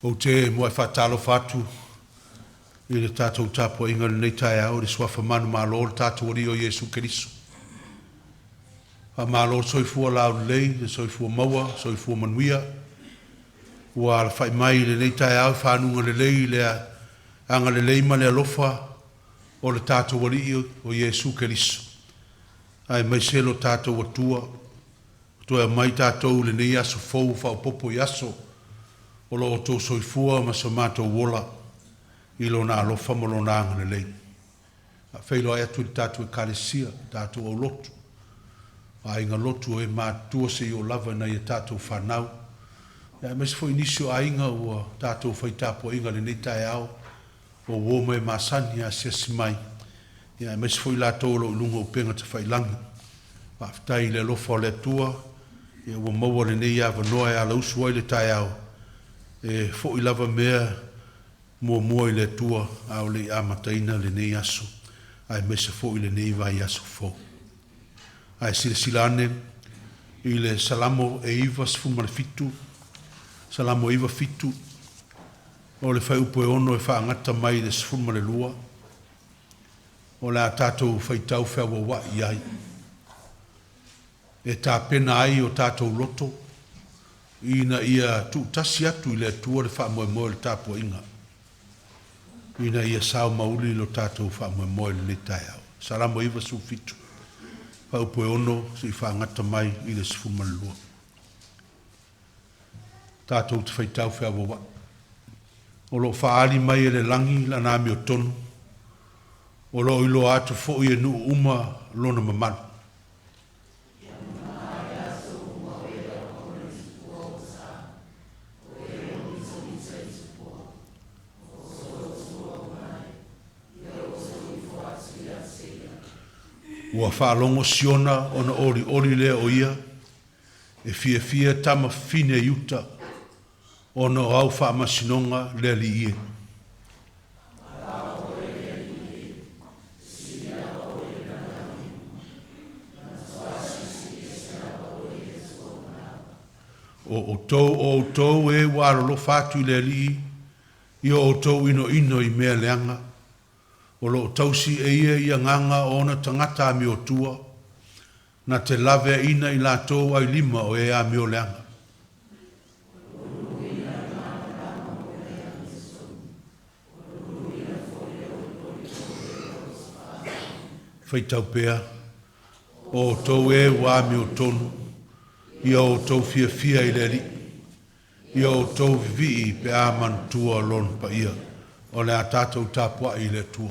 Ou te muai faatalofa atu i le tatou tapuaiga i lenei taeao i le suafa manumalo o le tatou Alii o Iesu Keriso. Faamalo le soifua laulelei, le soifua maua, soifua manuia ua alafai mai i lenei taeao i fanuga lelei i le agalelei ma le alofa o le tatou Alii o Iesu Keriso, aemaise lo tatou Atua ua toe aumai tatou i lenei aso fou faaopoopo i aso o lo o outou soifua ma so matou ola i Lona alofa ma Lona agalelei. E faafeiloai atu i le tatou Ekalesia, tatou aulotu, o aiga lotu o e matutua seia oo lava i nai a tatou fanau, aemaise foi nisi o aiga ua tatou fai tapuaiga i lenei taeao, o uo ma e masani e asiasi mai, aemaise foi i latou o lo o i luga o upega tafailagi. Faafetai i le alofa o le Atua ua maua lenei avanoa e alausu ai le taeao, e foi lava mea muamua i le Atua a o le i amataina lenei aso aemaise foi lenei vaiaso fou. Ae silasila ane i le Salamo e 97, Salamo 97, o le fuaiupu e 6 e faagata mai i le 12, o le a tatou faitau feauauai ai, e tapena ai o tatou loto ina ia tuutasi atu i le Atua le faamoemoe o le tapuaiga, ina ia sao ma uli lo tatou faamoemoe i lenei taeao. Salamo 97, fuaiupu e 6 seia faagata mai i le 12. Tatou te faitau feauauai. O lo o faaali mai e le lagi lana amiotonu, o lo o iloa atu foi e nuu uma lona mamalu. Ua faalogo Siona ona olioli lea o ia, e fiafia tama fafine a Iuta ona o au faamasinoga le Alii e. O outou o outou e ua alolofa atu i le Alii i o outou inoino i mea leaga, o lo o tausi e ia i agaga o ona tagata amiotua, na te laveaina i latou ailima o e amio leaga. Faitau pea, o outou e ua amiotonu, ia outou fiafia i le Alii, ia outou vivii pe a manatua Lona paia. O le a tatou tapuai i le Atua.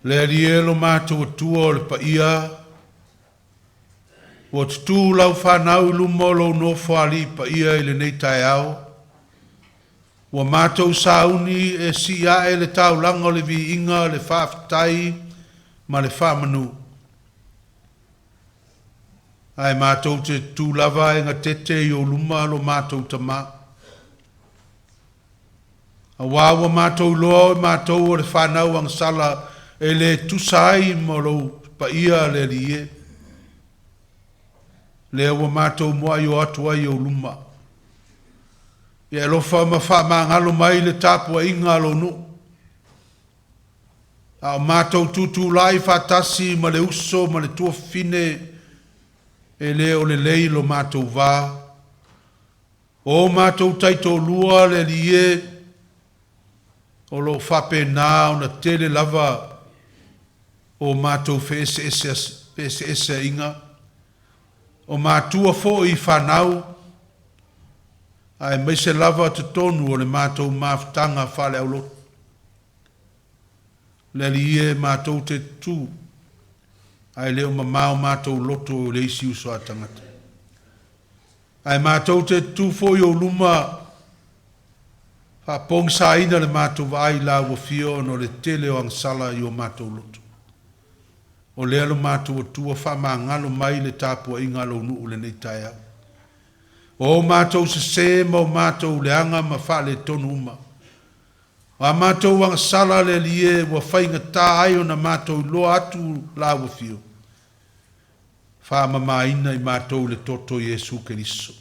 Le Alii e lo matou Atua, o le paia Ua tutū lau fanau i luma o lou Nofoalii paia i lenei taeao, ua matou sauni e sii ae le taulaga o le viiga, le faafetai ma le faamanu. Ae matou te tutu lava ae gatete i ou luma lo matou Tama, auā ua matou iloa o matou o le fanau agasala e le tusa ai ma lou paia le Alii e, lea ua matou muai o atu ai i ou luma. Ia e alofa ma faamagalo mai le tapuaiga a lou nuu, a o matou tutulai faatasi ma le uso ma le tuafafine e le o lelei lo matou va, o matou taitoalua le Alii e, o lo o faapena ona tele lava o matou feeseeseaiga, o matua foi i fanau, aemaise lava totonu o le matou mafutaga faaleaulotu. Le Alii e, matou te tutu, ae le o mamao matou loto i le isi uso a tagata. Ae matou te tutu foi i ou luma faapogisaina le matou vaai i la ua afio ona o le tele o agasala i o matou loto. O lea lo matou Atua faamagalo mai le tapuaiga a lou nuu i lenei taeao. O matou sesē ma o matou leaga ma faaletonu uma. O a matou agasala le Alii e ua faigata ai ona matou iloa atu la ua afio, faamamaina i matou i le toto o Iesu Keriso.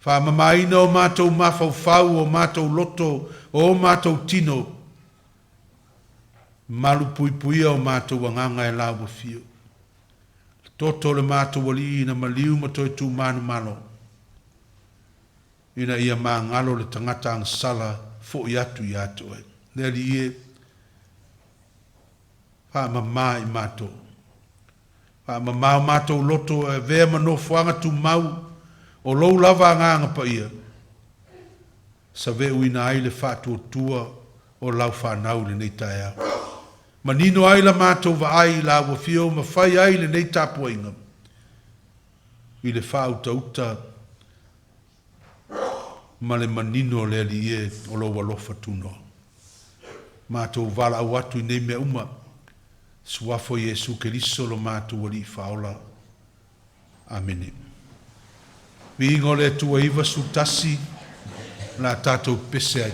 Faamamaina o matou mafaufau, o matou loto, o matou tino, malu puipuia o matou agaga e la ua afio. Le toto o le matou Alii na maliu ma toe tumanumalo, ina ia magalo le tagata agasala foi atu ia te oe. Le Alii e, faamama i matou. Faamama o matou loto e avea ma nofoaga tumau o lou lava Agaga Paia, save'uina ai le faatuatua o lau fanau i lenei taeao. Manino ai la matou vaai i la ua afio ma fai ai lenei tapuaiga i le faautauta ma le manino o le Alii e o lou alofa tunoa. Matou valaau atu i nei mea uma, Suafa o Iesu Keriso lo matou Alii Faaola. Amene. Viiga o le Atua 91 la tatou pese ai.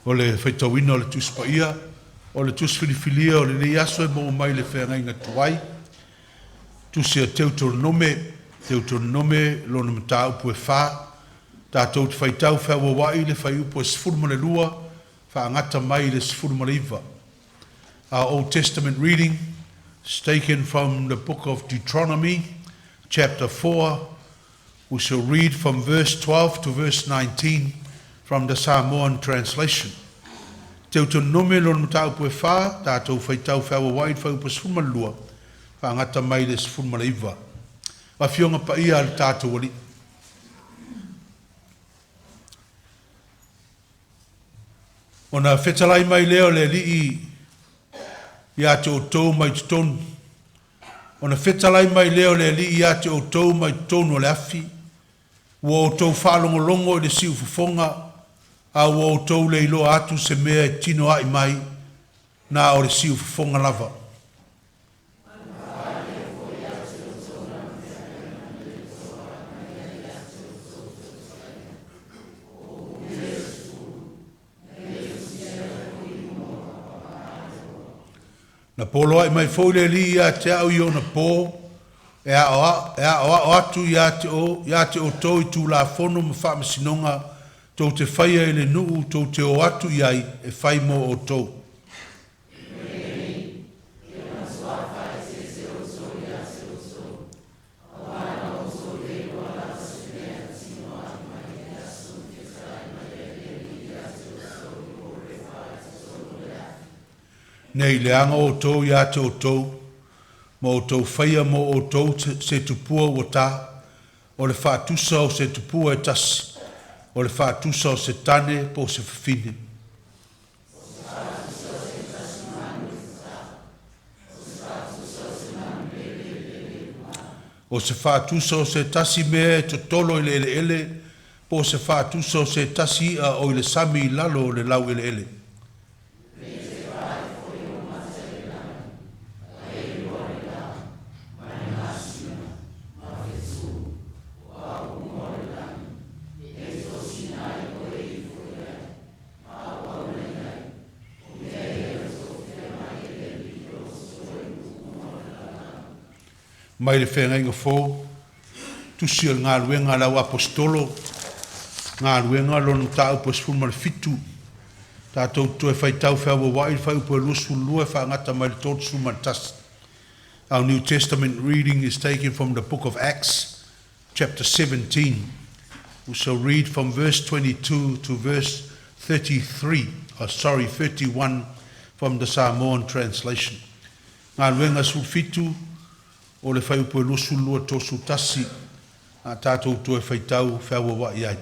O le faitauina o le Tusi Paia, o le Tusi Filifilia o lenei aso e maua mai le Feagaiga Tuai, Tusi a Teutoronome, Teutoronome lona mataupu e 4, tatou te faitau feauauai le fuaiupu e 12 faagata mai le 19. Our Old Testament reading is taken from the book of Deuteronomy, chapter 4. We shall read from verse 12 to verse 19 from the Samoan translation. Teutoronome lona mataupu e 4, tatou faitau feauauai le fuaiupu 12 faagata mai le 19. Afioga Paia a le tatou Alii. Ona fetalai mai lea o le Alii ia te outou mai totonu. Ona fetalai mai lea o le Alii ia te outou mai totonu o le afi, ua outou faalogologo i le siufofoga, a ua outou le iloa atu se mea e tinoai mai, na o le siufofoga lava. Na poloai mai foi le Alii ia te au i ona po, e aoao atu ia te, o, ia te outou i tulafono ma faamasinoga, tou te faia i le nuu tou te o atu i ai e fai mo outou. Nei leaga outou ia te outou, ma outou faia mo outou se tupua ua ta, o le faatusa o se tupua e tasi, o le faatusa o se tane po o se fafine. O se faatusa o se tasi mea e totolo i le eleele, po o se faatusa o se tasi i'a o i le sami i lalo o le laueleele. Mai le Feagaiga Fou, Tusi o le Galuega a le Au Aposetolo, Galuega lona mataupu e 17, tatou toe faitau feauauai le fuaiupu e 22 e faagata mai le 31. Our New Testament reading is taken from the book of Acts, chapter 17. We shall read from verse 22 to verse 33, oh, sorry, 31 from the Samoan translation. Galuega 17, o le fuaiupu e 22 31, a tatou toe faitau feauauai ai.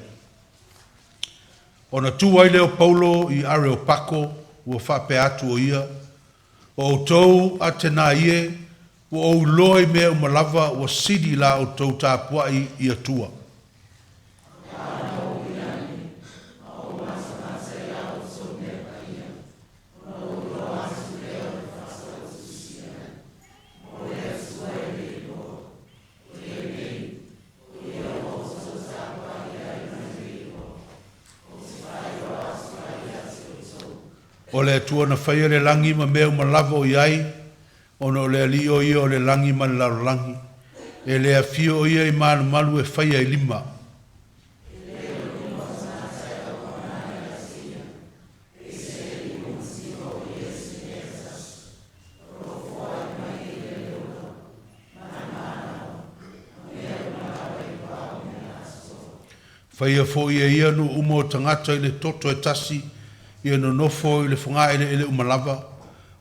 Ona tu ai lea o Paulo i Areopako, ua faapea atu o ia, o outou Atena e, ua ou iloa i mea uma lava ua sili la outou tapuai i Atua. O le Atua na faia le lagi ma mea uma lava o i ai, ona o le Alii o ia o le lagi ma le lalolagi. E le afio o ia i malumalu e faia i lima. Faia foi e ia nuu uma o tagata i le toto e tasi, ia nonofo i le fogaeleele uma lava,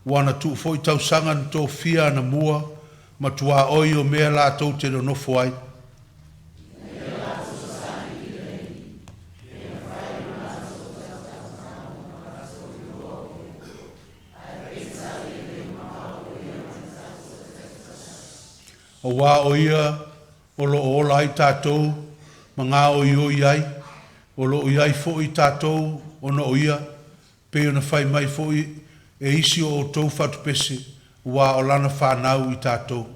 ua na tuu foi tausaga na tofia anamua, ma tuaoi o mea latou te nonofo ai. Auā o ia o lo o ola ai tatou ma gaoioi ai, o lo o i ai foi tatou ona o ia, pei ona fai mai foi e isi o outou fatupese, ua o lana whanau i tatou.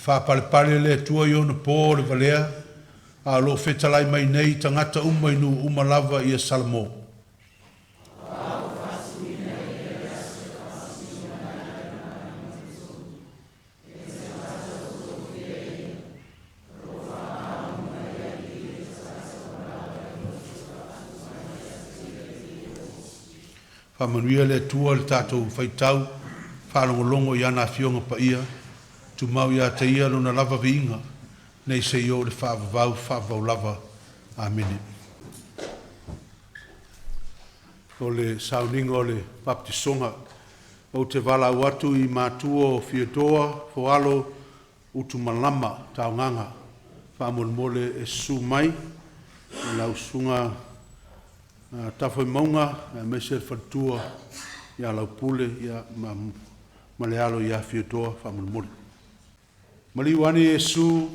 faapalepale le Atua i ona po o le valea, a o loo fetalai mai nei i tagata uma i nuu uma lava ia Salamo. Faamanuia le Atua i le tatou faitau faalogologo i ana Afioga Paia, tumau ia te Ia Lona lava viiga nei seia oo i le faavavau, faavavau lava. Amene. O le sauniga o le papatisoga. Ou te valaau atu i matua o Fiodoa Foalo Utumalama Taogaga, faamolemole e susu mai i lau susuga Tafoimauga aemaise le faletua ia Laupule ma le alo ia Fiodoa faamolemole. Maliu ane Iesu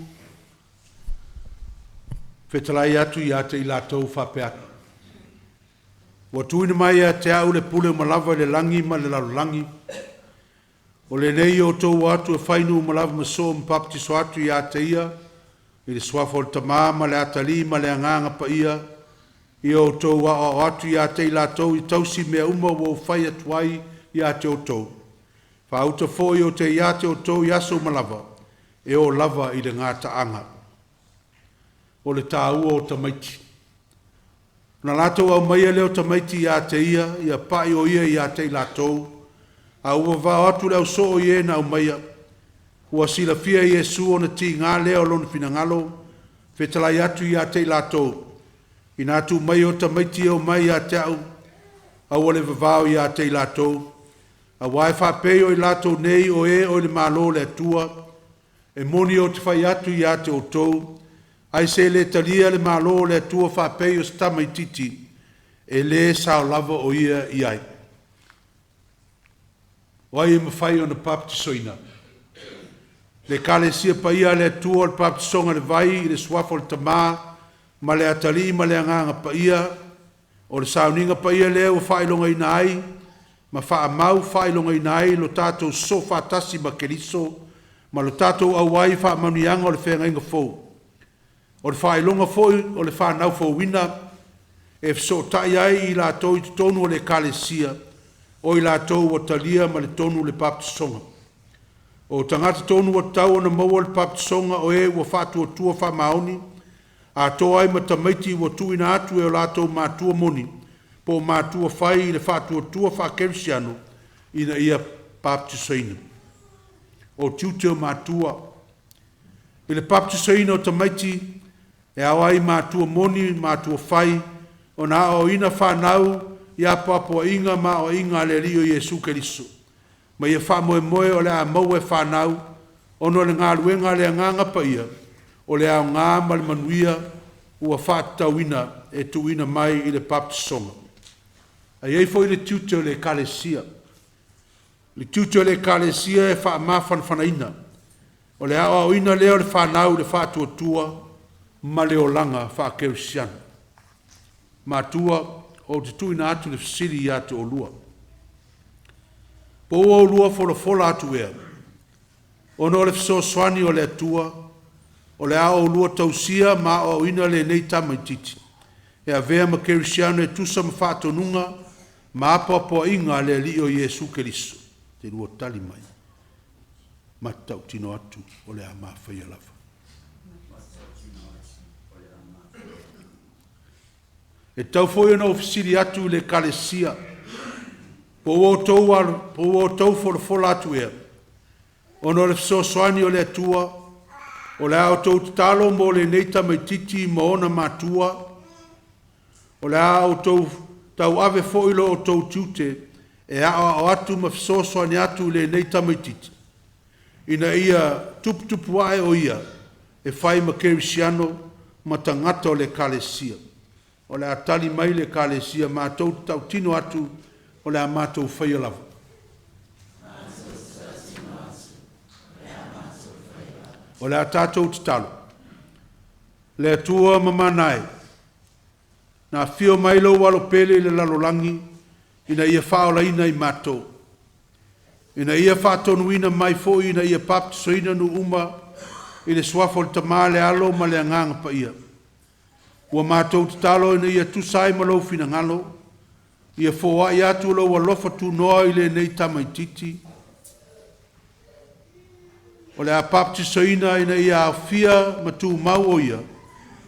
fetalai atu ia te i latou faapea atu, “Ua tuuina mai ia te au le pule uma lava i le lagi ma le lalolagi. O lenei ia outou o atu e fai nuu uma lava ma soo ma papatiso atu ia te ia i le Suafa o le Tama ma le Atalii ma le Agaga Paia. Ia outou aoao atu ia te i latou ia tausi mea uma ua ou fai atu ai ia te outou. Faauta foi ou te ia te outou i aso uma lava, e oo lava i le gataaga.” O le taua o tamaiti. Ona latou aumaia lea o tamaiti ia te ia, ia pa'i o ia ia te i latou, a ua vavao atu le ausoo i e na aumaia. Ua silafia e Iesu ona tiga lea o lona finagalo fetalai atu ia te i latou, “Ina a tuu maia o tamaiti ia e omai ia te a'u, aua le vavao ia te i latou, auā e faapei o i latou nei o e oi le Malo o le Atua. E moni ou te fai atu ia te outou, ai se le talia le Malo o le Atua faapei o se tamaitiiti, e le sao lava o ia i ai.” O ai e mafai ona papatisoina? Le Ekalesia Paia a le Atua o le papatisoga i le vai i le Suafa o le Tama ma le Atalii ma le Agaga Paia, o le sauniga paia lea ua faailogaina ai ma faamau faailogaina ai lo tatou sosoo faatasi ma Keriso ma lo tatou auai i faamanuiaga o le Feagaiga Fou. O le faailoga foi o le fanau fouina, e fesootai ai i latou i totonu o le Ekalesia, o i latou ua talia ma le tonu le papatisoga. O tagata tonu ua tatau ona maua le papatisoga o e ua faatuatua faamaoni, atoa ai ma tamaiti ua tuuina atu e o latou matua moni po o matua fai i le faatuatua faakerisiano ina ia papatisoina. O tiute o matua. I le papatisoina o tamaiti, e ao ai i matua moni ma matua fai ona aoaoina fanau i apoapoaiga ma aoaiga a le Alii o Iesu Keriso, ma ia faamoemoe o le a maua e fanau, ona o le galuega a le Agaga Paia, o le aoga ma le manuia ua faatatauina e tuuina mai i le papatisoga. Ae i ai foi le tiute o le Ekalesia. O le tiute o le Ekalesia e faamafanafanaina, o le aoaoina lea o le fanau i le faatuatua ma le olaga faakerisiano. Matua, ou te tuuina atu le fesili ia te oulua. Po ua oulua folafola atu ea, ona o le fesoasoani a le Atua, o le a oulua tausia ma aoaoina lenei tamaitiiti e avea ma kerisiano e tusa ma faatonuga ma apoapoaiga a le Alii o Iesu Keriso? Telua tali mai, ma te tautino atu o le a ma faia lava. E tatau foi ona ou fesili atu i le Ekalesia, po ua outou folafola atu ea, ona o le fesoasoani a le Atua, o le a outou tatalo mo lenei tamaitiiti ma ona matua? O le a outou tauave foi lo outou tiute e aoao atu ma fesoasoani atu i lenei tamaitiiti, ina ia tuputupu ae o ia e fai ma kerisiano ma tagata o le Ekalesia? O le a tali mai le Ekalesia, matou te tautino atu o le a matou faia lava. O le a tatou tatalo. Le Atua mamana e, na afio mai lou Alo pele i le lalolagi ina ia faaolaina i matou. Ina ia faatonuina mai foi ina ia papatisoina nuu uma i le suafa o le Tama, le Alo ma le Agaga Paia. Ua matou tatalo ina ia tusa ai ma lou finagalo, ia foai atu lou alofa tunoa i lenei tamaititi o le a papatisoina ina ia aofia ma tumau o ia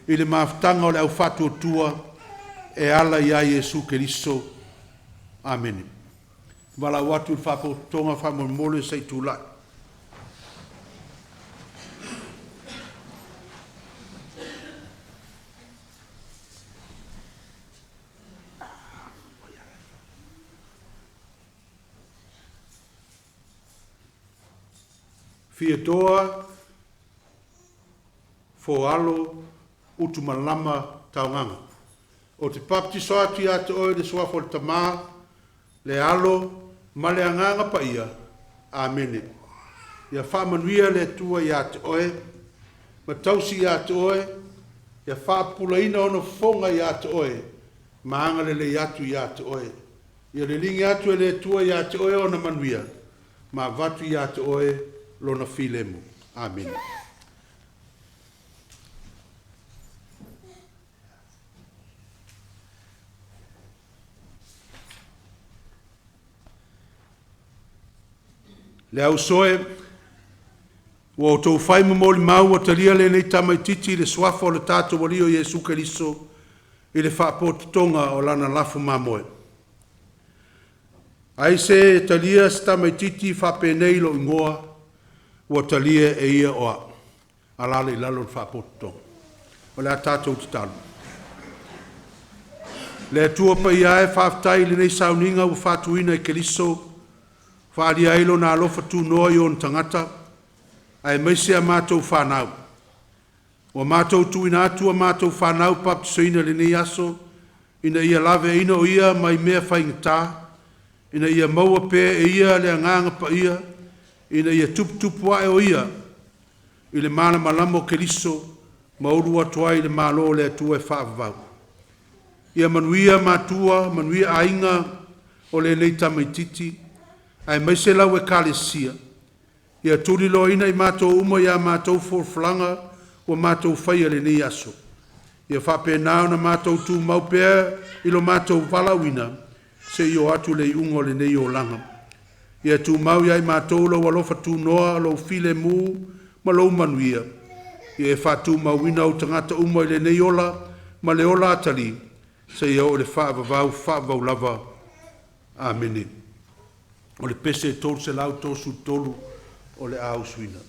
i le mafutaga o le au faatuatua e ala ia Iesu Keriso. Amene. Valaau atu i le Faapotopotoga faamolemole se i tulai. Fiatoa Foalo Utumalama Taogaga. Ou te papatiso atu ia te oe i le suafa o le Tama, le Alo ma le Agaga Paia. Amene. Ia faamanuia le Atua ia te oe, ma tausi ia te oe, ia faapupulaina ona fofoga ia te oe, ma agalelei atu ia te oe. Ia liligi atu e le Atua ia te oe ona manuia, ma avatu ia te oe lona filemu. Amene. Le auso e, ua outou fai ma molimau ua talia lenei tamaitiiti i le suafa o le tatou Alii o Iesu Keriso i le faapotopotoga o lana lafu mamoe. Ai se e talia se tamaitiiti faapenei i lou igoa, ua talia e ia o au. Alaala i lalo le faapotopotoga. O le a tatou tatalo. Le Atua Paia e, faafetai i lenei sauniga ua faatuina e Keriso, faaalia ai Lona alofa tunoa i Ona tagata, aemaise a matou fanau. Ua matou tuuina atu a matou fanau papatisoina i lenei aso, ina ia laveaiina o ia mai mea faigata, ina ia maua pea e ia le Agaga Paia, ina ia tuputupu ae o ia i le malamalama o Keriso ma ulu atu ai i le Malo o le Atua e faavavau. Ia manuia matua, manuia aiga o lenei tamaitiiti, aemaise lau Ekalesia. Ia tuliloaina i matou uma i a matou folafolaga ua matou faia i lenei aso. Ia faapena ona matou tumau pea i lo matou valaauina seia oo atu i le iuga o lenei olaga. Ia tumau ia i matou lou alofa tunoa, lou filemu ma lou manuia. Ia e faatumauina ou tagata uma i lenei ola ma le ola atalii, seia oo i le faavavau faavavau lava. Amene. O le pese 333 o le a usuina.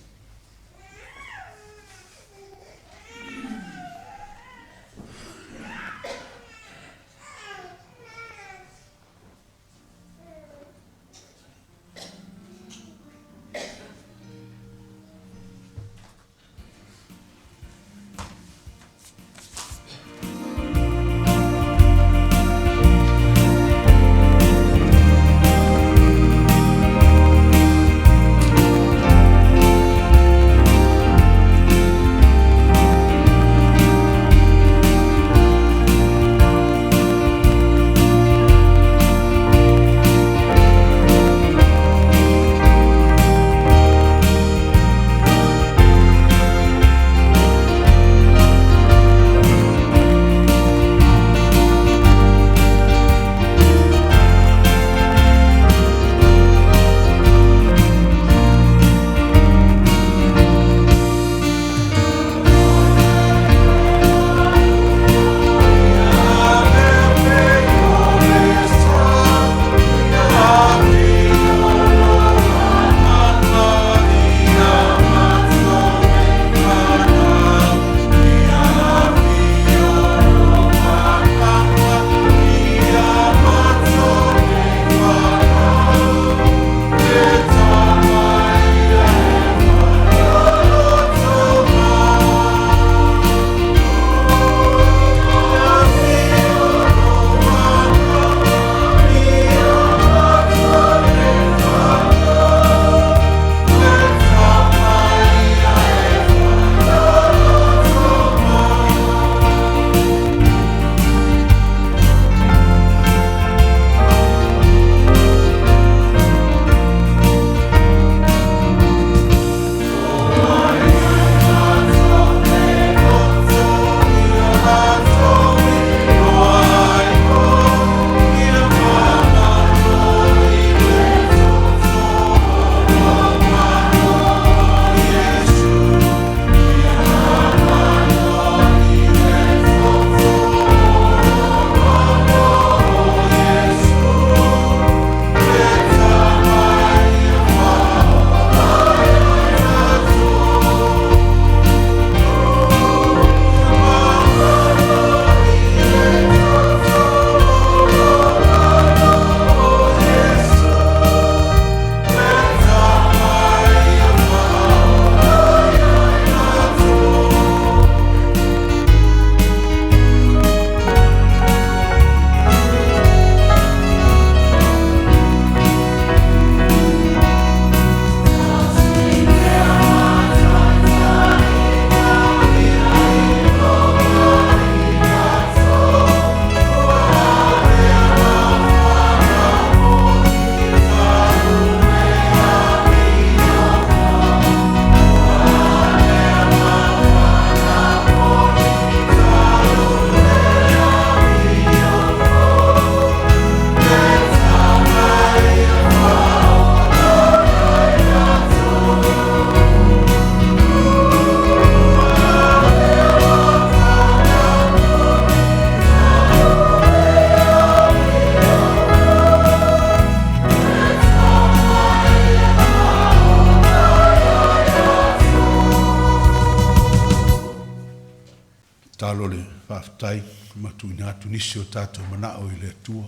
Ala o le faafetai ma tuuina atu nisi o tatou manao i le Atua,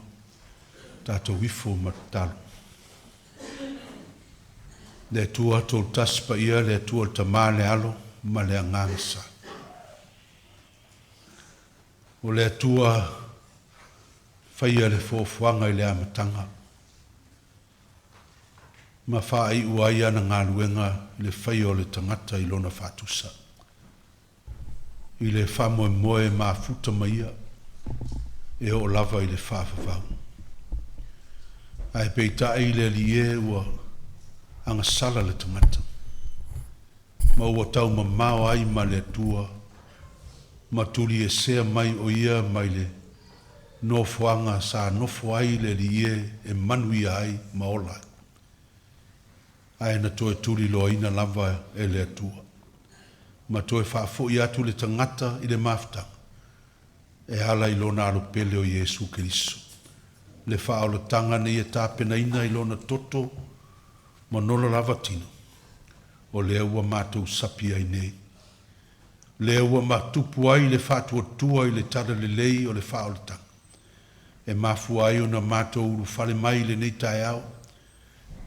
tatou ifo ma tatalo. Le Atua Toatasi Paia, le Atua le Tama, le Alo ma le Agaga Sa. O le Atua faia le foafoaga i le amataga, ma faaiu ai ana galuega i le faia o le tagata i lona faatusa, i le faamoemoe mafuta ma ia e oo lava i le faavavau. Ae peitai le Alii e ua agasala le tagata, ma ua taumamao ai ma le Atua, ma tuliesea mai o ia mai le nofoaga sa nofo ai le Alii e e manuia ai ma ola ai. Ae na toe tuliloaina lava e le Atua, ma toe faafoi atu le tagata i le mafutaga, e ala i lona alo pele o Iesu Keriso. Le faaolataga na ia tapenaina i lona toto ma nolo lava tino, o lea ua matou sapi ai nei. Lea ua matupu ai le faatuatua i le talalelei o le faaolataga, e mafua ai ona matou ulufale mai i lenei taeao,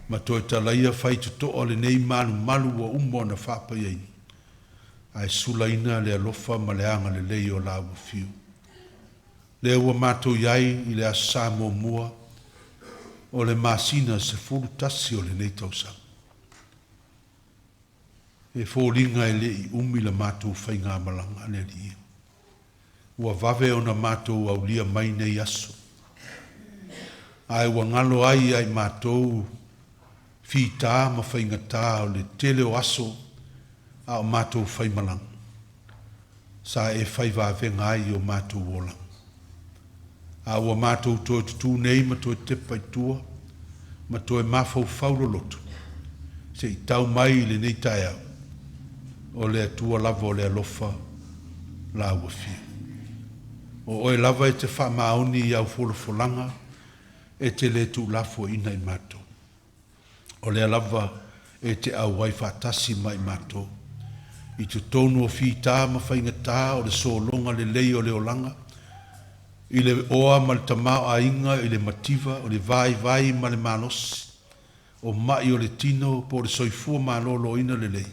ma toe talaia faitotoa lenei malumalu ua uma ona faapaiaina, ae sulaina le alofa ma le agalelei o lau afio. Lea ua matou i ai i le aso Sa muamua o le masina 11 o lenei tausaga. E foliga e le i umi la matou faigamalaga le Alii e. Ua vave ona matou aulia mai nei aso, ae ua galo ai ia i matou fita ma faigata o le tele o aso a o matou faimalaga, sa e fai vavega ai i o matou olaga. A ua matou toe tutū nei ma toe tepa i tua, ma toe mafaufau loloto, se i tau mai i lenei taeao, o le Atua lava o le alofa lau afio. O oe lava e te faamaoni i au folafolaga, e te le tuulafoaiina i matou. O lea lava e te auai faatasi ma i matou, i totonu o fita ma faigata o le sologa lelei o le olaga, i le oa ma le tamaoaiga, i le mativa, o le vaivai ma le malosi, o mai o le tino po o le soifua maloloina lelei,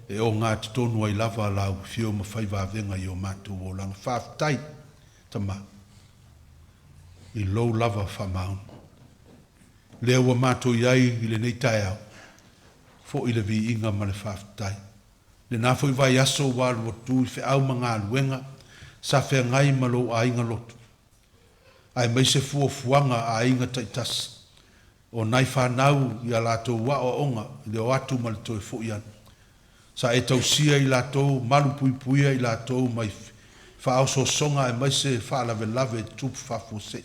e ogatotonu ai lava lau afio ma fai vavega i o matou olaga. Faafetai, Tama, i lou lava faamaoni. Lea ua matou i ai i lenei taeao, foi le viiga ma le faafetai. Lena foi vaiaso ua alu atu i feau ma galuega sa feagai ma lou aiga lotu, aemaise fuafuaga a aiga taitasi, o nai fanau i a latou aoaoga i le o atu ma le toe foi atu. Sa e tausia i latou, malupuipuia i latou mai faaosoosoga aemaise faalavelave e tutupu faafuasei.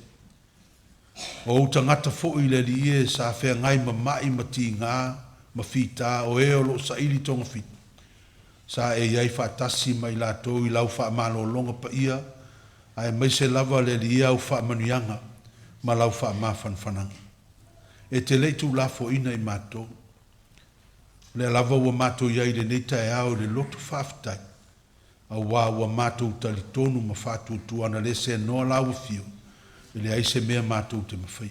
O ou tagata foi le Alii e sa feagai ma mai ma tiga ma fita, o e o lo o saili togafiti, sa e i ai faatasi ma i latou i lau faamalologa paia, aemaise lava le Alii e au faamanuiaga ma lau faamafanafanaga. E te le i tuulafoaiina i matou. O lea lava ua matou i ai i lenei taeao i le loto faafetai, auā ua matou talitonu ma faatuatua ana le seanoa lau afio, e leai se mea matou te mafaia.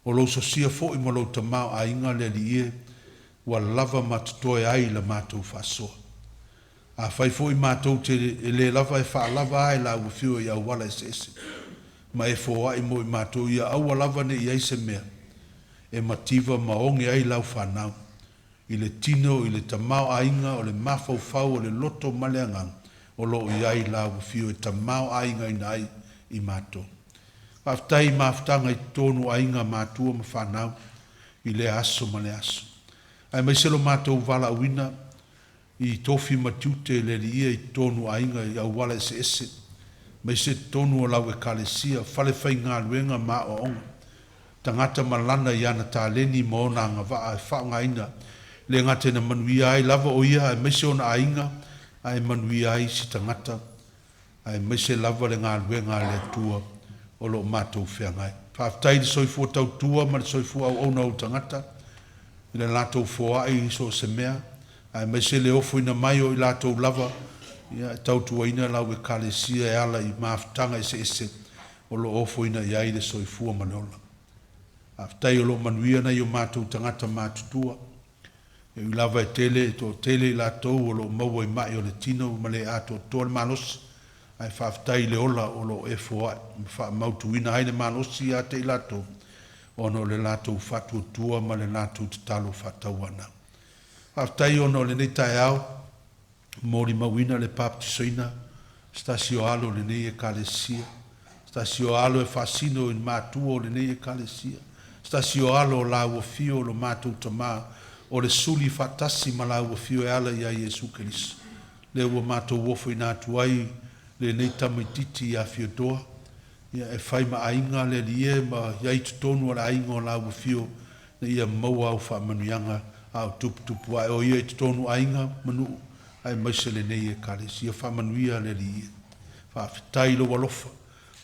O lou sosia foi ma lou tamaoaiga le Alii e, ua lava ma totoe ai la matou faasoa. Afai foi matou te e le lava e faalava ae lau afio i auala eseese, ma e foai mo i matou, ia aua lava ne i i ai se mea e mativa ma oge ai lau fanau, i le tino, i le tamaoaiga, o le mafaufau, o le loto ma le agaga, o lo o i ai lau afio e tamaoaigaina ai i matou. Faafetai i mafutaga i totonu o aiga, matua ma fanau i lea aso ma lea aso, aemaise lo matou valaauina i tofi ma tiute le Alii e i totonu o aiga i auala eseese, aemaise totonu o lau Ekalesia, falefaigaluega ma aoaoga, tagata malana i ana taleni ma ona agavaa e faaaogaina, le gata ina manuia ai lava o ia aemaise ona aiga, ae manuia ai isi tagata, aemaise lava le galuega a le Atua o lo o matou feagai. Faafetai i le soifua tautua ma le soifua auauna o ou tagata, i le latou foai i so o se mea, aemaise le ofoina mai o i latou lava Ia, e tautuaina lau Ekalesia e ala i mafutaga eseese o lo o ofoina i ai le soifua ma le ola. Faafetai o lo o manuia nai o matou tagata matutua. E ui lava e tele, e toatele i latou o lo o maua i mai o le tino ma le atoatoa le malosi, ae faafetai i le ola o lo o e foai ma faamautuina ai le malosi ia te i latou, ona o le latou faatuatua ma le latou tatalo faatauanau. Faafetai ona o lenei taeao, molimauina le papatisoina se tasi o alo o lenei Ekalesia, se tasi o alo e faasino i le matua o lenei Ekalesia, se tasi o alo o laua afio o lo matou Tama o le suli faatasi ma laua afio e ala ia Iesu Keriso. Lea ua matou ofoina atu ai lenei tamaitiiti ia Fiodoa, ia e fai ma aiga le Alii e ma i ai i totonu o le aiga o laua afio, ina ia maua au faamanuiaga a o tuputupu ae o ia i totonu o aiga ma nuu aemaise lenei Ekalesia. Faamanuia le Alii e. Faafetai i lou alofa,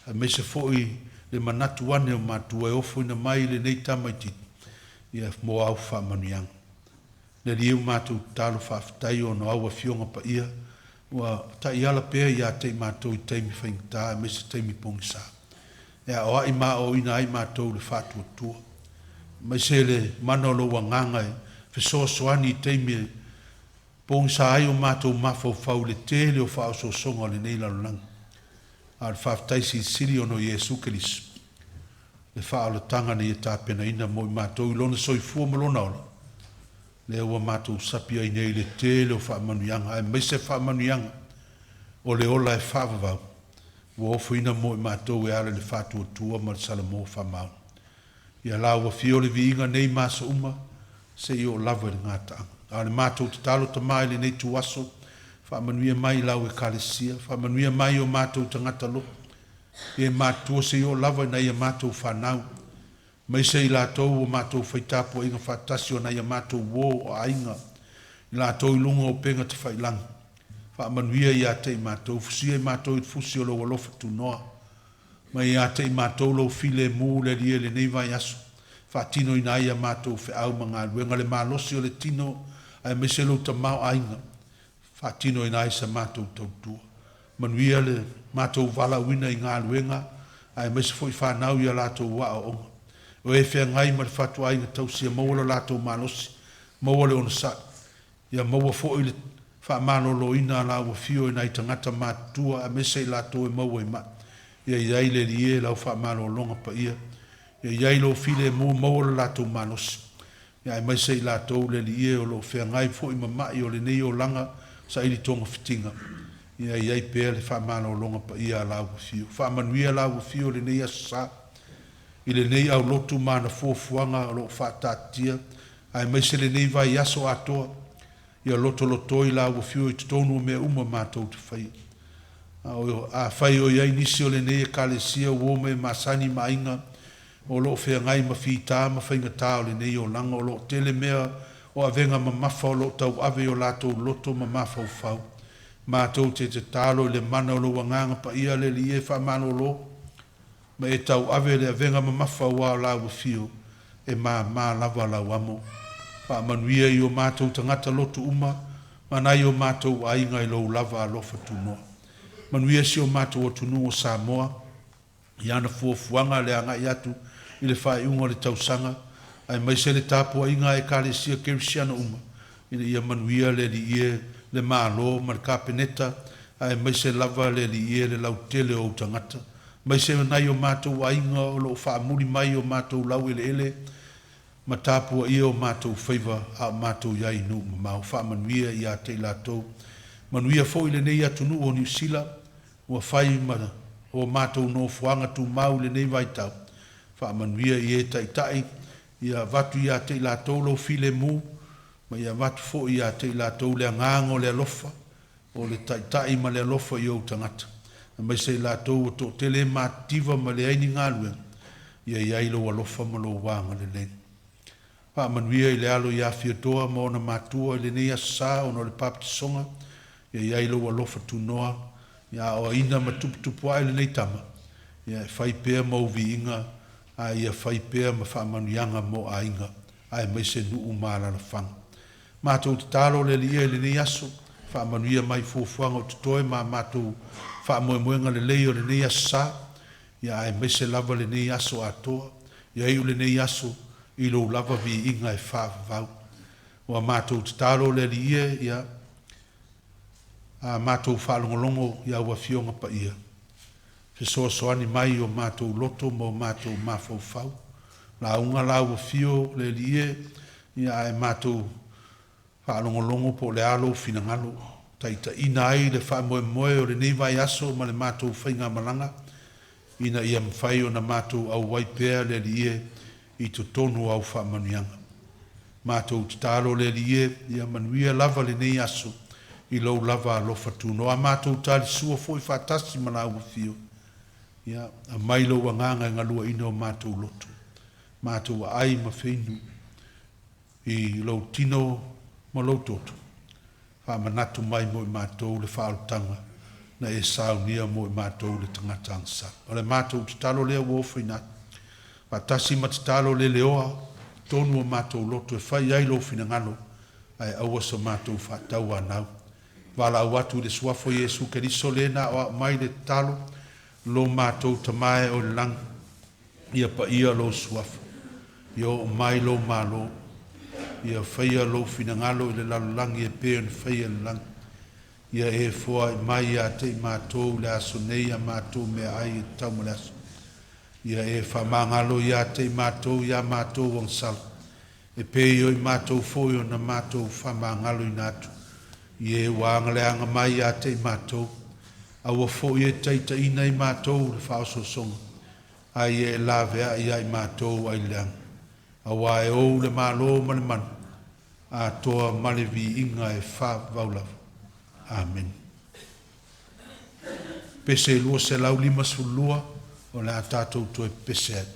aemaise foi le manatu ane o matua e ofoina mai lenei tamaitiiti, ia mo au faamanuiaga. Le Alii e, ua matou tatalo faafetai ona o au Afioga Paia ua taiala pea ia te i matou i taimi faigata aemaise taimi pogisa, e aoai ma aoaoina ai matou i le faatuatua, aemaise le mana o lou Agaga e fesoasoani i taimi e pogisa ai o matou mafaufau i le tele o faaosoosoga o lenei lalolagi. A o le faafetai silisili ona o Iesu Keriso, le faaolataga na Ia tapenaina mo i matou i Lona soifua ma Lona ola, lea ua matou sapi ai nei i le tele o faamanuiaga, aemaise faamanuiaga o le ola e faavavau, ua ofoina mo i matou e ala i le faatuatua ma le salamo faamaoni. Ia lau Afio le viiga nei ma aso uma, seia oo lava i le gataaga. A o le matou tatalo, Tama, i lenei ituaso, faamanuia mai i lau Ekalesia, faamanuia mai i o matou tagata loto, e matutua seia oo lava ina ia matou fanau, aemaise i latou ua matou faitapuaiga faatasi o nai a matou uo o aiga, i latou i luga o upega tafailagi. Faamanuia ia te i matou, fusia i matou i le fusi o lou alofa tunoa, ma ia te i matou lou filemu, le Alii e, i lenei vaiaso, faatinoina ai a matou feau ma galuega, le malosi o le tino aemaise lou tamaoaiga, faatinoina ai sa matou tautua. Manuia le matou valaauina i galuega aemaise foi fanau i a latou aoaoga. O e feagai ma le fatuaiga tausi, ia maua lo latou malosi, maua le onosai, ia maua foi le faamaloloina a lau Afio i nai tagata matutua aemaise i latou e maua i mai. Ia i ai le Alii e lau faamalologa paia, ia i ai lou filemu, maua lo latou malosi, ia aemaise i latou, le Alii e, o lo o feagai foi ma mai o lenei olaga saili togafitiga, ia i ai pea le faamalologa paia a lau Afio. Faamanuia lau Afio i lenei aso sa, i lenei aulotu ma ana fuafuaga o lo o faataatitia, aemaise lenei vaiaso atoa, ia lotolotoi lau Afio i totonu o mea uma matou te faia. Afai o i ai nisi o lenei Ekalesia, uo ma e masani ma aiga, o lo o feagai ma fita ma faigata o lenei olaga, o lo o tele mea o avega mamafa o lo o tauave i o latou loto ma mafaufau, matou te tatalo i le mana o lou Agaga Paia, le Alii e, faamalolo ma e tauave le avega mamafa, ua o lau Afio e māmā lava lau amo. Faamanuia i o matou tagata lotu uma ma nai o matou aiga i lou lava alofa tunoa. Manuia si o matou atunuu o Samoa i ana fuafuaga le agai atu i le faaiuga o le tausaga, aemaise le tapuaiga a Ekalesia Kerisiano uma, ina ia manuia le Alii e, le Malo ma le Kapeneta, aemaise lava le Alii e, le lautele o ou tagata, aemaise nai o matou aiga o lo o faamuli mai o matou laueleele ma tapuaia o matou faiva a o matou i ai i nuu mamao. Faamanuia ia te i latou. Manuia foi lenei atunuu o Niu Sila ua fai ma o matou nofoaga tumau i lenei vaitau. Faamanuia i e taitai, ia avatu ia te i latou lou filemu, ma ia avatu foi ia te i latou le agaga o le alofa, o le taitai ma le alofa i ou tagata, aemaise i latou ua toatele matitiva ma leai ni galuega, ia i ai lou alofa ma lou agalelei. Faamanuia i le alo ia Fiodoa ma ona matua i lenei aso sa ona o le papatisoga, ia i ai lou alofa tunoa, ia aoaina ma tuputupu ae lenei tama, ia e fai pea ma ou viiga, a ia fai pea ma faamanuiaga mo aiga aemaise nuu ma alaalafaga. Matou tatalo le Alii e i lenei aso, Faamanuia mai i fuafuaga o totoe ma a matou faamoemoega lelei o lenei aso sa, ia aemaise lava lenei aso atoa. Ia iu lenei aso i Lou lava viiga e faavavau. Ua matou tatalo le Alii e, ia a matou faalogologo i au Afioga Paia, fesoasoani mai i o matou loto ma o matou mafaufau. Lauga la ua afio le Alii e, ia ae matou faalogologo po o le a lou finagalo, taitaiina ai le faamoemoe o lenei vaiaso ma le matou faigamalaga, ina ia mafai ona matou auai pea le Alii e i totonu o au faamanuiaga. Matou tatalo le Alii e, ia manuia lava lenei aso i lou lava alofa tunoa. A matou talisua foi faatasi ma laua afio, ia aumai lou agaga e galuaina o matou loto, matou aai ma feinu i lou tino ma lou toto, faamanatu mai mo i matou le faaolataga na e saunia mo i matou le tagata agasala. O le matou tatalo lea ua ofoina atu, faatasi ma tatalo le leoa i totonu o matou loto e fai ai lou finagalo, ae aua so matou faatauanau. Valaau atu i le Suafa o Iesu Keriso le na aoao mai le tatalo, Lo matou Tama e oe i le lagi, ia paia lou Suafa, ia oo mai lou Malo, ia faia lou finagalo i le lalolagi e pei ona faia i le lagi. Ia e foai mai ia te i matou i le aso nei a matou meaai e tatau mo le aso. Ia e faamagalo ia te i matou ia matou agasala, e pei o i matou foi ona matou faamagaloina atu i e ua agaleaga mai ia te i matou. Aua foi e te taitaiina i matou i le faaosoosoga, ae ia e laveai ia i matou ai le leaga. Aua e ou le Malo ma le mana, atoa ma le viiga e faavavau lava. Amene. Pese 252, o le a tatou toe pepese ai.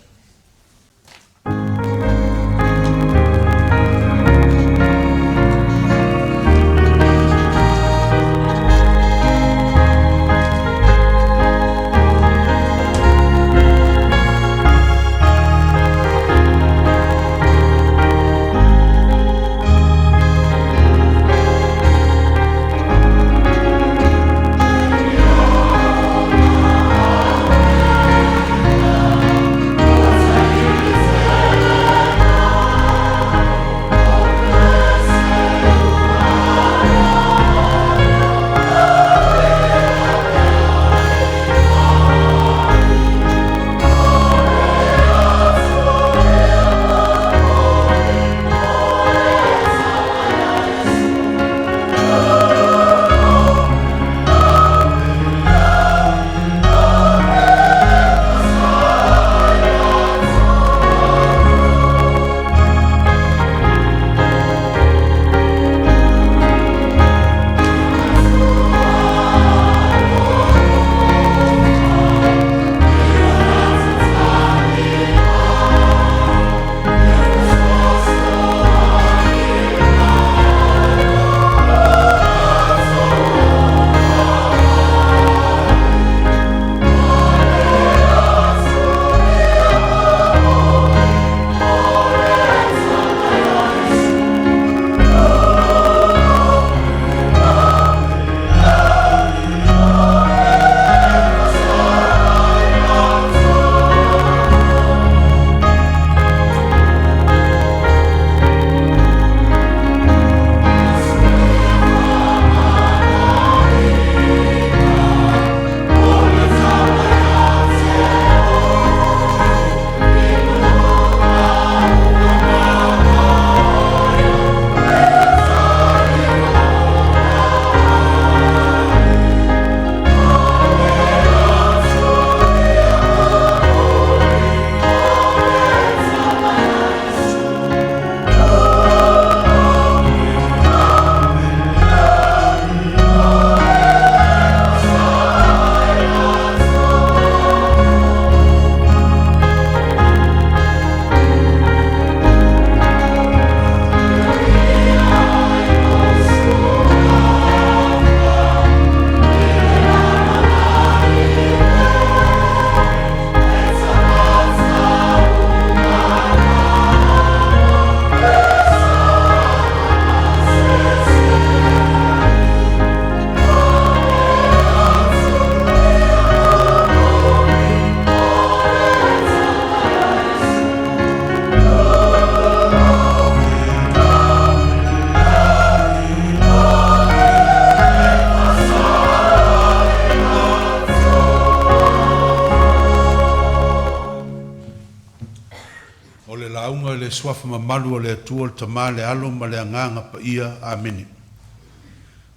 O le lauga i le Suafa mamalu o le Atua le Tama le Alo ma le Agaga Paia. Amene.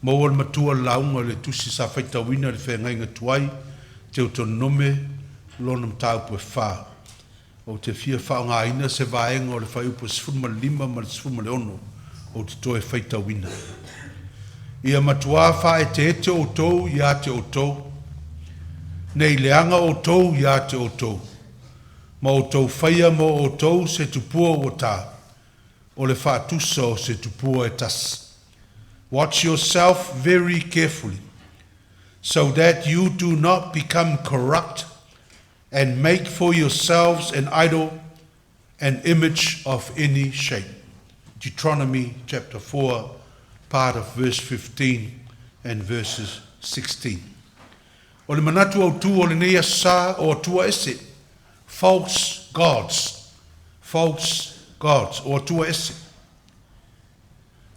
Maua le matua o le lauga i le tusi sa faitauina i le feagaiga tuai, Teutonome lona mataupu e 4. Ou te fia faaaogaina se vaega o le fuaiupu 15 ma le 16 ou te toe faitauina. Ia matuā faaeteete outou ia te outou, ne i leaga outou ia te outou, ma outou faia mo outou se tupua ua ta, o le faatusa o se tupua e tasi. Watch yourself very carefully, so that you do not become corrupt and make for yourselves an idol, an image of any shape. Deuteronomy chapter 4, part of verse 15 and verses 16. O le manatu autū o lenei aso Sa, o Atua ese, false gods, false gods, o Atua ese.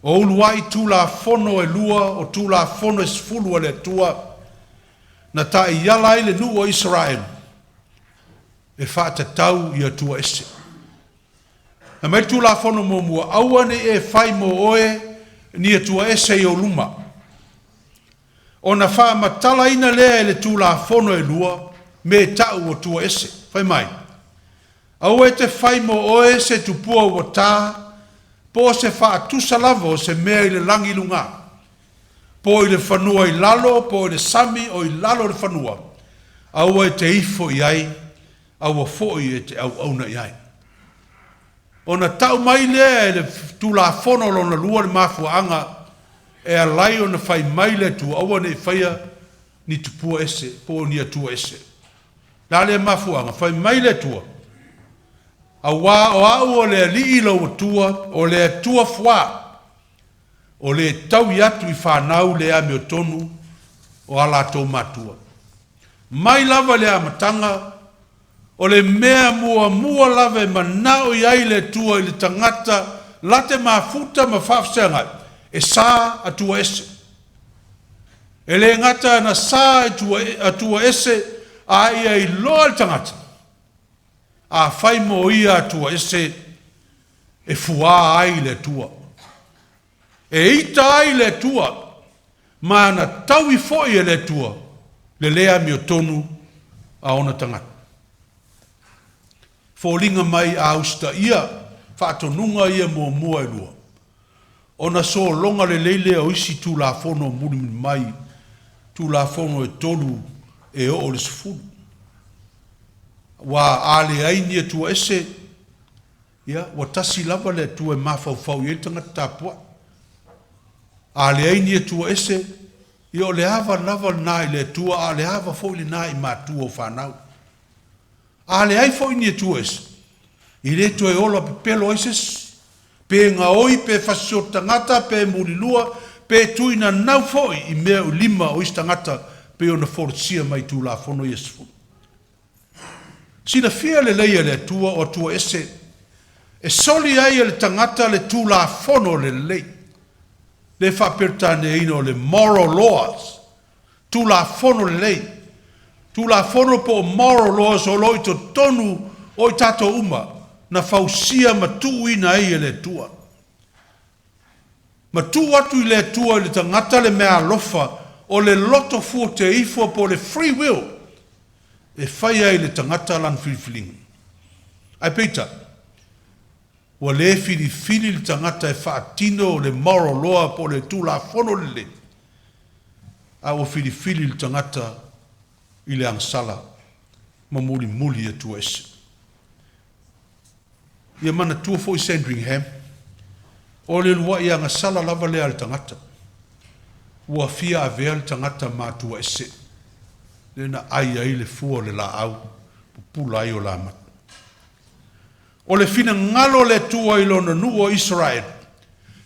O uluai Tulafono e lua o Tulafono e 10 a le Atua na taiala ai le nuu o Isaraelu e faatatau i Atua ese. Na mai le Tulafono muamua, aua ne i e fai mo oe ni Atua ese i ou luma. Ona faamatalaina lea e le Tulafono e lua me tau o Atua ese. Fai mai, aua e te fai mo oe se tupua ua ta, po o se faatusa lava o se mea i le lagi i luga, po i le fanua i lalo, po i le sami o i lalo o le fanua, aua e te ifo i ai, aua foi e te auauna i ai. Ona tau mai lea e le Tulafono lona lua le mafuaaga e ala ai ona fai mai le Atua, aua ne i faia ni tupua ese po o ni Atua ese. O le a lea mafuaaga? Fai mai le Atua, auā o au o le Alii lou Atua, o le Atua fuā, o le taui atu i fanau le amiotonu o a latou matua. Mai lava i le amataga, o le mea muamua lava e manao i ai le Atua i le tagata late mafuta ma faafesagai, e sa Atua ese. E le gata na sa Atua ese, a ia iloa le tagata, a fai mo ia Atua ese, e fuā ai le Atua. E ita ai le Atua, ma na taui foi e le Atua le le amiotonu a ona tagata. Foliga mai a usitaia faatonuga ia muamua e lua, ona sologa lelei lea o isi Tulafono mulimuli mai, Tulafono e 3 e oo i le 10. Aua a leai ni Atua ese, ia, ua tasi lava le Atua e mafaufau i ai le tagata tapuai. A leai ni Atua ese, ia o le ava lava lena i le Atua, a o le ava foi lena i matua o fanau. A leai foi ni Atua ese, e le toe ola pepelo ai se isi, pe gaoi, pe fasisoto tagata, pe mulilua, pe tuinanau foi i mea o lima o isi tagata pei ona folasia mai i Tulafono ia 10. Silafia lelei e le Atua o Atua ese, e soli ai e le tagata le Tulafono lelei, le faaperetaniaina o le moral laws, Tulafono lelei, Tulafono po o moral laws o lo o i totonu o i tatou uma, na fausia ma tuuina ai e le Atua. Ma tuu atu i le Atua i le tagata le meaalofa o le loto fuateifo po o le free will e fai ai le tagata lana filifiliga. Ae peitai, ua le filifili le tagata e faatino le moral law po o le Tulafono lelei, a ua filifili le tagata i le agasala ma mulimuli i Atua ese. Ia manatua foi Sandringham, o le uluai agasala lava lea a le tagata, ua fia avea le tagata ma Atua ese, lea na ai ai le fua o le laau, pupula ai o lamata. O le finagalo o le Atua i lona nuu o Isaraelu,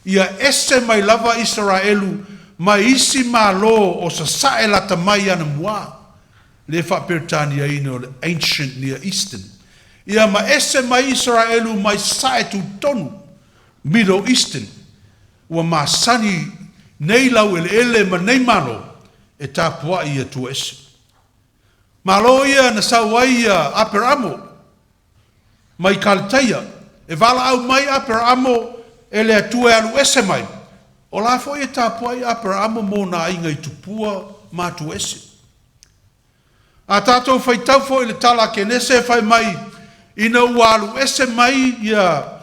ia ese mai lava Isaraelu mai isi Malo o sasae lata mai anamua, le faaperetaniaina o le Ancient Near Eastern. Ia ma ese mai Isaraelu mai sasae tutotonu, Middle Eastern, ua masani nei laueleele ma nei Malo e tapuai i Atua ese. Malo ia na sau ai ia Aperamo mai Kaletaia, E valaau mai Aperaamo e le Atua e alu ese mai, o la foi e tapuai Aperaamo ma ona aiga i tupua ma atua ese. A tatou faitau foi i le tala a Kenese fai mai ina ua alu ese mai ia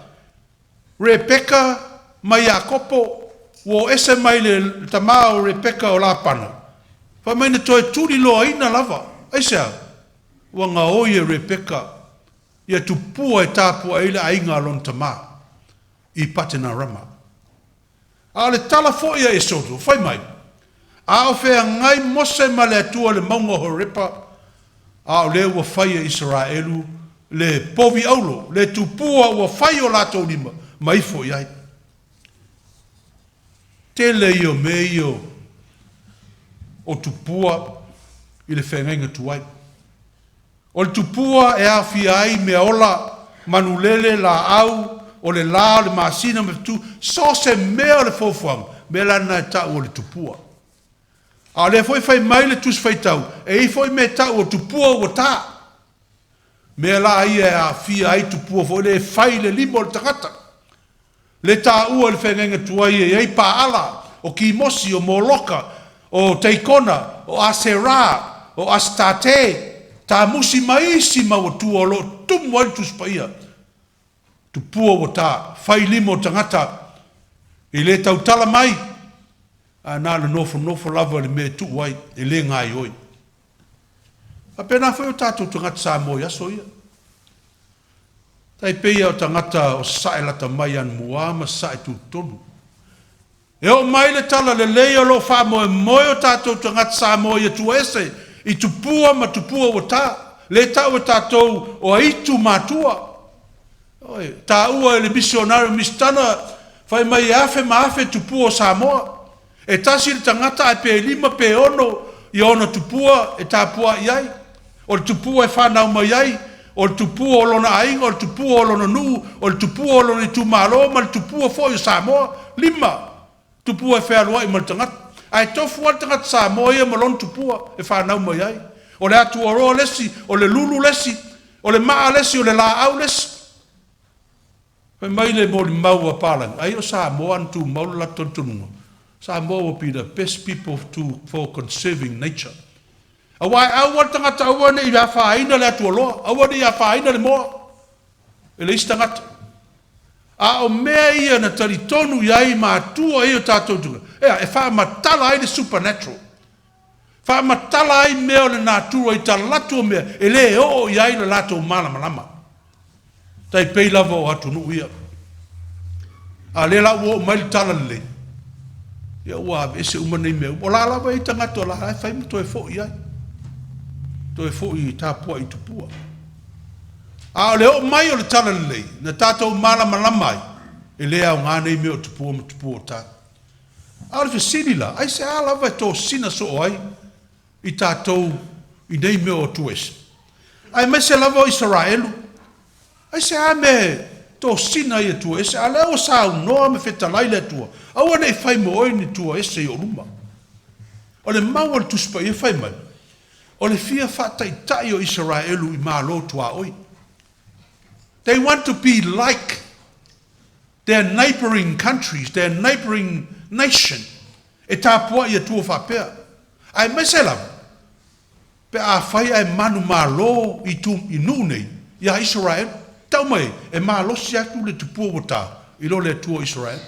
Repeka ma Iakopo, ua o ese mai le tama o Repeka o Lapana, fai mai na toe tuliloaina lava. Aisea? Ua gaoi e Repeka ia tupua e tapuai ai le aiga a lona tama i Patenarama. A o le tala foi a Esoto, fai mai, A o feagai Mose ma le Atua i le mauga o Horepa, a o lea ua fai e Isaraelu le povi auro, le tupua ua fai i o latou lima ma ifo i ai. Tele ia o mea ia o tupua i le feagaiga tuai. O le tupua e aofia ai meaola, manulele, laau, o le la, o le masina ma fetu, so o se mea o le fuafuaga, mea la lena e tau o le tupua. A o lea foi e fai mai le Tusi Faitau, e i ai foi mea e tau o tupua ua ta. Mea la ia e aafia ai tupua foi lea e fai i le lima o le tagata. Le taua i le feagaiga tuai e i ai Paala, o Kimosi, o Moloka, o Teikona, o Asera, o Asitate, Tamusi ma isi mau atua o lo o tumu ai le Tusi Paia. Tupua ua ta, fai lima o tagata e le tautala mai, ae na o le nofonofo lava i le mea e tuu ai, e le gaoioi. Faapena foi o tatou tagata Samoa i aso ia. Tai pei lava o tagata o Sasae lata mai anamua ma Sasae tutotonu. E oo mai le talalelei o lo o faamoemoe o tatou tagata Samoa ia tua ese i tupua ma tupua ua ta, le tau e tatou o aitu matua. Ioe, taua e le misionari o Misitana fai mai e afe ma afe tupua o Samoa. E tasi le tagata ae pe lima pe ono ia ona tupua e tapuai i ai. O le tupua e fanau mai ai, o le tupua o lona aiga, o le tupua o lona nuu, o le tupua o lona itumalo ma le tupua foi o Samoa. Lima tupua e fealuai ma le tagata. Ae tofu lava le tagata Samoa ia ma lona tupua e fanau mai ai. O le atuaroa le isi, o le lulu le isi, o le maa le isi, o le laau le isi. Fai mai le molimau a Palagi, ai o Samoa ana tumau le latou talitonuga, Samoa will be the best people to for conserving nature. Aua e au lava le tagata aua ne i afaina le atualoa, aua ne i afaina le moa e le isi tagata. A o mea ia na talitonu i ai matua ia o tatou tuna, ea, e faamatala ai le supernatural. Faamatala ai mea o le natura i talaatu o mea e le oo i ai le latou malamalama. Tai pei lava o atunuu ia. A o lea la ua oo mai le talalelei, ia ua aveese uma nei mea uma. O la lava e i ai tagata o la e fai ma toe foi i ai. Toe foi e tapuai i tupua. A o le oo mai o le talalelei, na tatou malamalama ai, e le aoga nei mea o tupua ma tupua o ta. A o le fesili la, aisea lava e tosina soo ai i tatou i nei mea o atua ese? Aemaise lava o Isaraelu, aisea mea e tosina ai atua ese, a o lea ua saunoa ma fetalai le Atua, aua ne i fai mo oe ni atua ese i ou luma. O le mau a le Tusi Paia fai mai, o le fia faataitai o Isaraelu i malo tuaoi. They want to be like their neighbouring countries, their neighbouring nation, e tapuai atua faapea. Aemaise lava, pe afai ae manumalo i tu i nuu nei ia Isaraelu, tau mai ai, e malosi atu le tupua ua ta i lo le Atua o Isaraelu.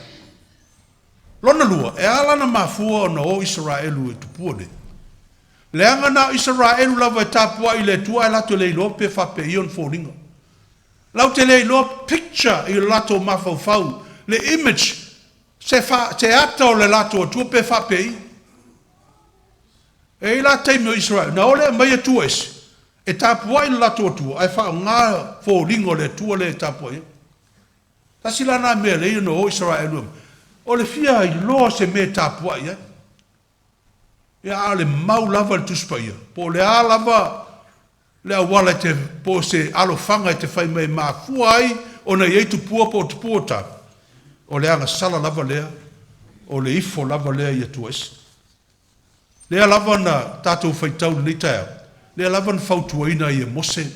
Lona lua, e ala ona mafua ona o Isaraelu e tupua nei. Leaga na o Isaraelu lava e tapuai i le Atua ae latou le iloa pe faapei ona foliga. Latou te le iloa picture i lo latou mafaufau, le image, se fa, se ata o le latou Atua pe faapei. E i ai la taimi o Israel, na o le aumai Atua ese, e tapuai le latou Atua, ae faaaoga foliga o le Atua lea e tapuai ai. Tasi la na mea lea na o Israel, o le fia iloa se mea e tapuai ai. Ia, a o le mau lava le Tusi Paia, po o le a lava le auala e te, po o se alofaga e te fai mai e mafua ai ona i ai tupua po o tupua o ta, o le agasala lava lea, o le ifo lava lea i Atua ese. Lea lava na tatou faitau i lenei taeao, lea lava na fautuaina ai e Mose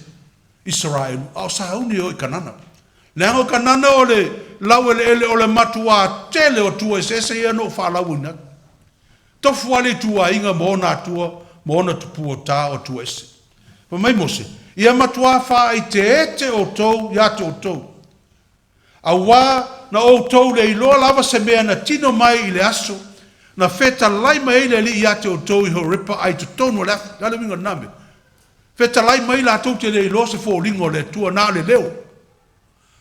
Isaraelu, a o sauni e o i Kanana. Leaga o Kanana o le laueleele o le matuā tele o atua eseese ia na ou faalauina atu. Tofu lava le ituaiga ma ona atua ma ona tupua ta o atua ese. Fai mai Mose, Ia matuā faaeteete outou ia te outou, auā na outou le iloa lava se mea na tino mai i le aso na fetalai mai ai le Alii ia te outou i Horepa ai totonu o le afi. O le a le uiga o lena mea? Fetalai mai latou te le iloa se foliga o le Atua, na o le leo.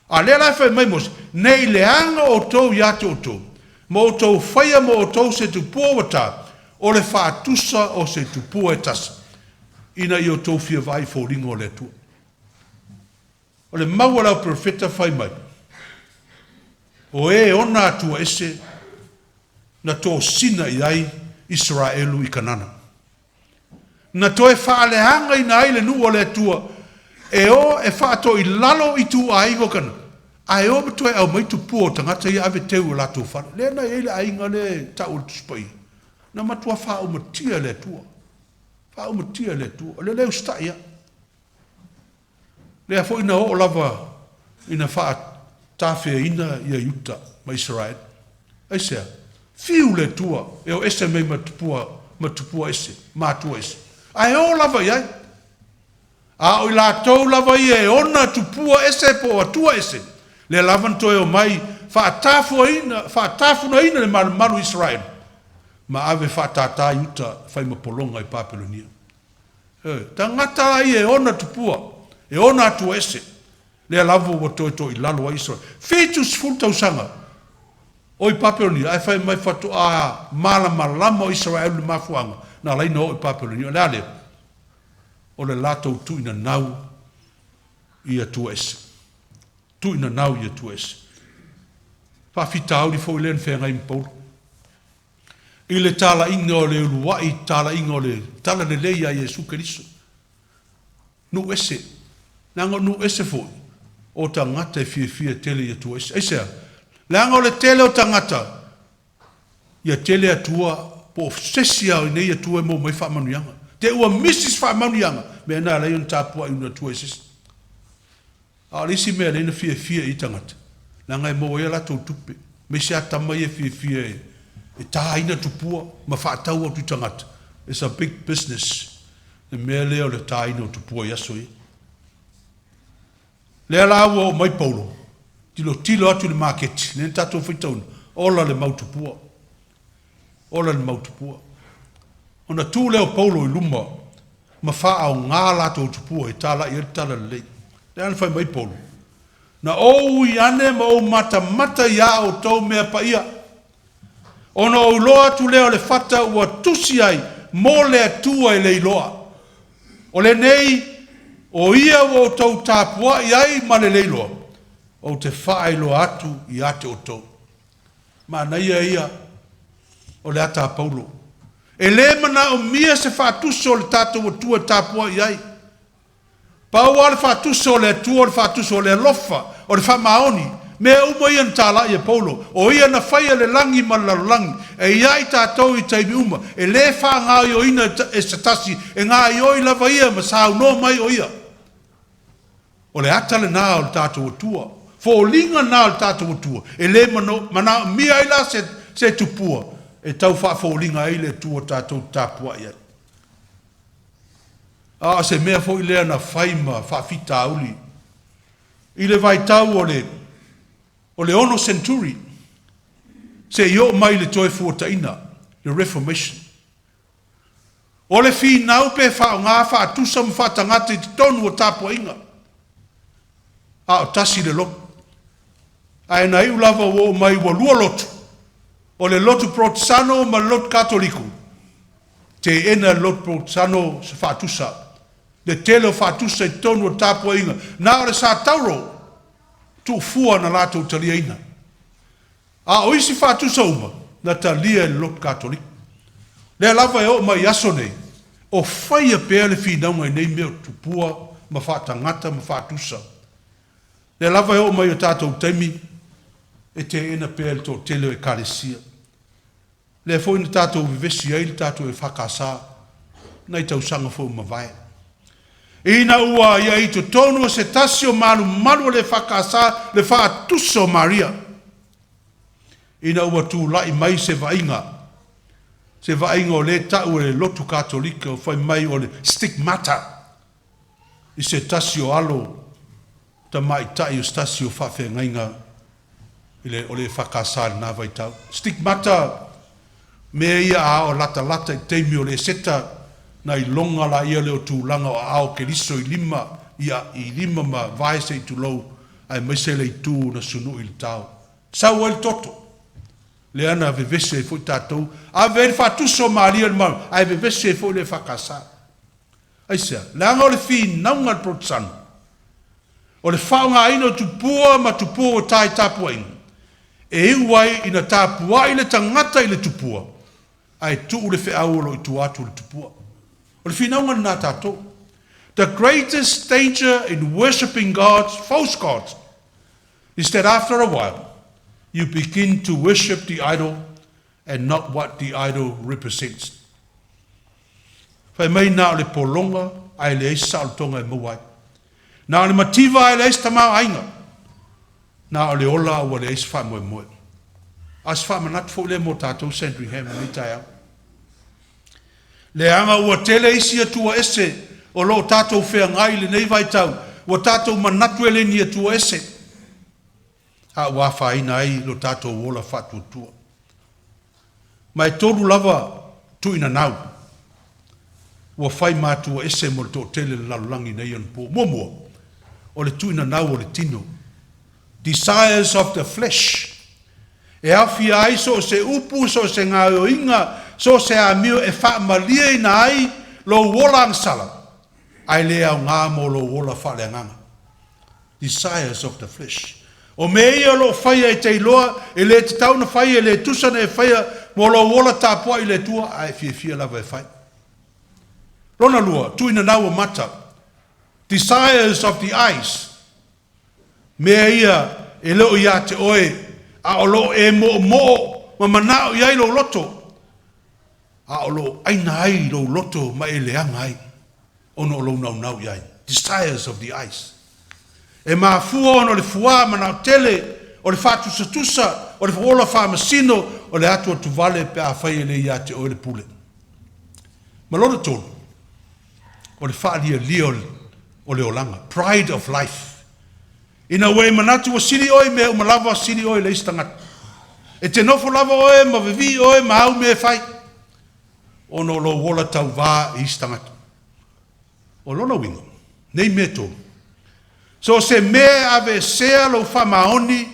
A o lea la e fai mai Mose, Ne i leaga outou ia te outou, ma outou faia mo outou se tupua ua ta, o le faatusa o se tupua e tasi, ina ia outou fia vaai i foliga o le Atua. O le mau a le au perofeta fai mai, o e ona Atua ese na tosina i ai Isaraelu i Kanana. Na toe faaleagaina ai le nuu o le Atua e o e faatoilalo ituaiga o Kanana, ae o ma toe aumai tupua o tagata ia ave teu i o latou fale. Lea na i ai le aiga lea e tau o le Tusi Paia, na matua faaumatia e le Atua, faaumatia e le Atua, o le le usitai lava. Lea foi na oo lava ina faatafeaina ia Iuta ma Isaraelu. Aisea? Fiu le Atua e o ese mai ma tupua, ma tupua ese, ma atua ese, ae o lava i ai. A o i latou lava ia e ona tupua ese po o atua ese, lea lava na toe omai faatafuaina, faatafunaina le malumalu o Isaraelu, ma ave faatātā Iuta e fai ma pologa i Papelonia. Ioe, tagata la ia e ona tupua, e ona atua ese, lea lava ua toe toilalo ai Isaraelu. 70 tausaga o i Papelonia, ae fai mai faatoa malamalama o Isaraelu i le mafuaaga na ala ai ona oo i Papelonia. O le a lea? O le latou tuuinanau i atua ese. Tuuinanau i atua ese. Faafitauli foi lea na feagai ma Paulo i le talaiga o le uluai talaiga o le Talalelei ia Iesu Keriso. Nuu ese. Leaga o nuu ese foi, o tagata e fiafia tele i Atua ese. Aisea? Leaga o le tele o tagata, ia tele Atua po o se isi lava o nei Atua e maua mai faamanuiaga. Te ua misi se faamanuiaga, mea na e ala ai ona tapuai una Atua i se isi. A o le isi mea lea na fiafia i ai tagata, leaga e maua ai a latou tupe, aemaise lava tama ia e fiafia e taina tupua ma faatau atu i tagata. It's a big business le mea lea o le taina o tupua i aso ia. Lea la ua oo mai Paulo, tilotilo atu i le maketi, lea na tatou faitauina, ola le mau tupua. Ola le mau tupua. Ona tu lea o Paulo i luma ma faaaoga latou tupua e talai ai le talalelei. Lea na fai mai Paulo, Na ou ui ane ma ou matamata iā outou mea paia, ona ou iloa atu lea o le fata ua tusi ai mo le Atua e le iloa. O lenei, o ia ua outou tapuai ai ma le leiloa, ou te faailoa atu iā te outou. Manaia ia o le ata a Paulo. E lē manaomia se faatuso o le tatou Atua e tapuai ai. Pau lava le faatuso o le Atua o le faatuso o le alofa, o le faamaoni. Mea uma ia na talai e Paulo, o ia na faia le lagi ma le lalolagi, e i ai tatou i taimi uma, e lē faagaoioina e se tasi, e gaoioi lava ia ma saunoa mai o ia. O le ata lena o le tatou Atua. Foliga lena o le tatou Atua, e le manaomia ai la se, se tupua e tau faafoliga ai le Atua tatou te tapuai ai. A o se mea foi lea na fai ma faafitauli i le vaitau o le o le ono century se i oo mai i le Toefuataiga, le Reformation. O le finau pe faaaoga faatusa ma faatagata i totonu o tapuaiga, a o tasi le lotu. Ae na iu lava ua oo mai ua lua lotu, o le lotu Porotesano ma le lotu Katoliko, teena e le lotu Porotesano se faatusa. Le tele o faatusa i totonu o le tapuaiga, na o le Satauro tuufua na latou taliaina. A o isi faatusa uma, na talia e le lotu Katoliko. Lea lava e oo mai i aso nei, o faia pea le finauga i nei mea o tupua ma faatagata ma faatusa. Lea lava e oo mai i o tatou taimi, e teena pea e le toatele o Ekalesia. Lea foi na tatou vevesi ai le tatou EFKS nai tausaga foi ua mavae. Ina ua ia i totonu o se tasi o malumalu o le EFKS le faatusa o Maria, ina ua tulai mai se vaaiga, se vaaiga o lea e tau e le lotu Katolika fai mai o le stigmata i se tasi o alo tamaitai o se tasi o faafeagaiga i le, o le EFKS i lena vaitau. Stigmata, mea ia a o latalata i taimi o le Eseta, na iloga laia lea o tulaga o aao o Keriso i lima, ia, i lima ma vae se i tulou, aemaise le itu na sunui i le tao. Sau ai le toto, lea na vevesi ai foi tatou, ave ai le faatusa o Maria i le mau, ae vevesi ai foi le EFKS. Aisea? Leaga o le finauga a le Polokesana, o le faaaogaina o tupua ma tupua ua ta i tapuaiga, e iu ai ina tapuai le tagata i le tupua, ae tuu le feau o lo o i tua atu o le tupua. O le finauga lena a tatou. The greatest danger in worshipping gods, false gods, is that after a while, you begin to worship the idol and not what the idol represents. Fai mai na o le pologa ae leai se saolotoga e maua ai. Na o le mativa ae leai se tamaoaiga. Na o le ola a ua leai se faamoemoe. A o se faamanatu foi lea mo tatou Sandringham i lenei taeao. Leaga ua tele isi Atua ese o lo o tatou feagai i lenei vaitau, ua tatou manatu e le ni Atua ese, a ua afaina ai lo tatou ola faatuatua. Ma e tolu lava tuuinanau ua fai ma Atua ese mo le toatele o le lalolagi nei anapo. Muamua, o le tuuinanau o le tino, desires of the flesh, e aofia ai so o se upu, so o se gaoioiga, so o se amio e faamalieina ai lou ola agasala, ae le aoga mo lou ola faaleagaga. Desires of the flesh. O mea ia o lo o faia e te iloa e le tatau ona faia, e le tusa ona e faia mo lou ola tapuai i le Atua, ae fiafia lava e fai. Lona lua, tuuinanau o mata. Desires of the eyes. Mea ia e le o ia te oe, a o lo o e moomoo ma manao i ai lou loto, a o lo o aina ai lou loto ma e leaga ai, ona o lou naunau i ai. Desires of the eyes. E mafua ona o le fuā manao tele, o le faatusatusa, o le ola faamasino, o le atuatuvale pe afai e le ia te oe le pule. Ma lona tolu, o le faalialia o le olaga, pride of life. Ina ua e manatu ua sili oe i mea uma lava, sili oe i le isi tagata. E te nofo lava oe ma vevii oe ma au mea e fai, ona o lou ola tauvā i isi tagata. O lona uiga, nei mea e tolu, so o se mea e aveesea lou faamaoni,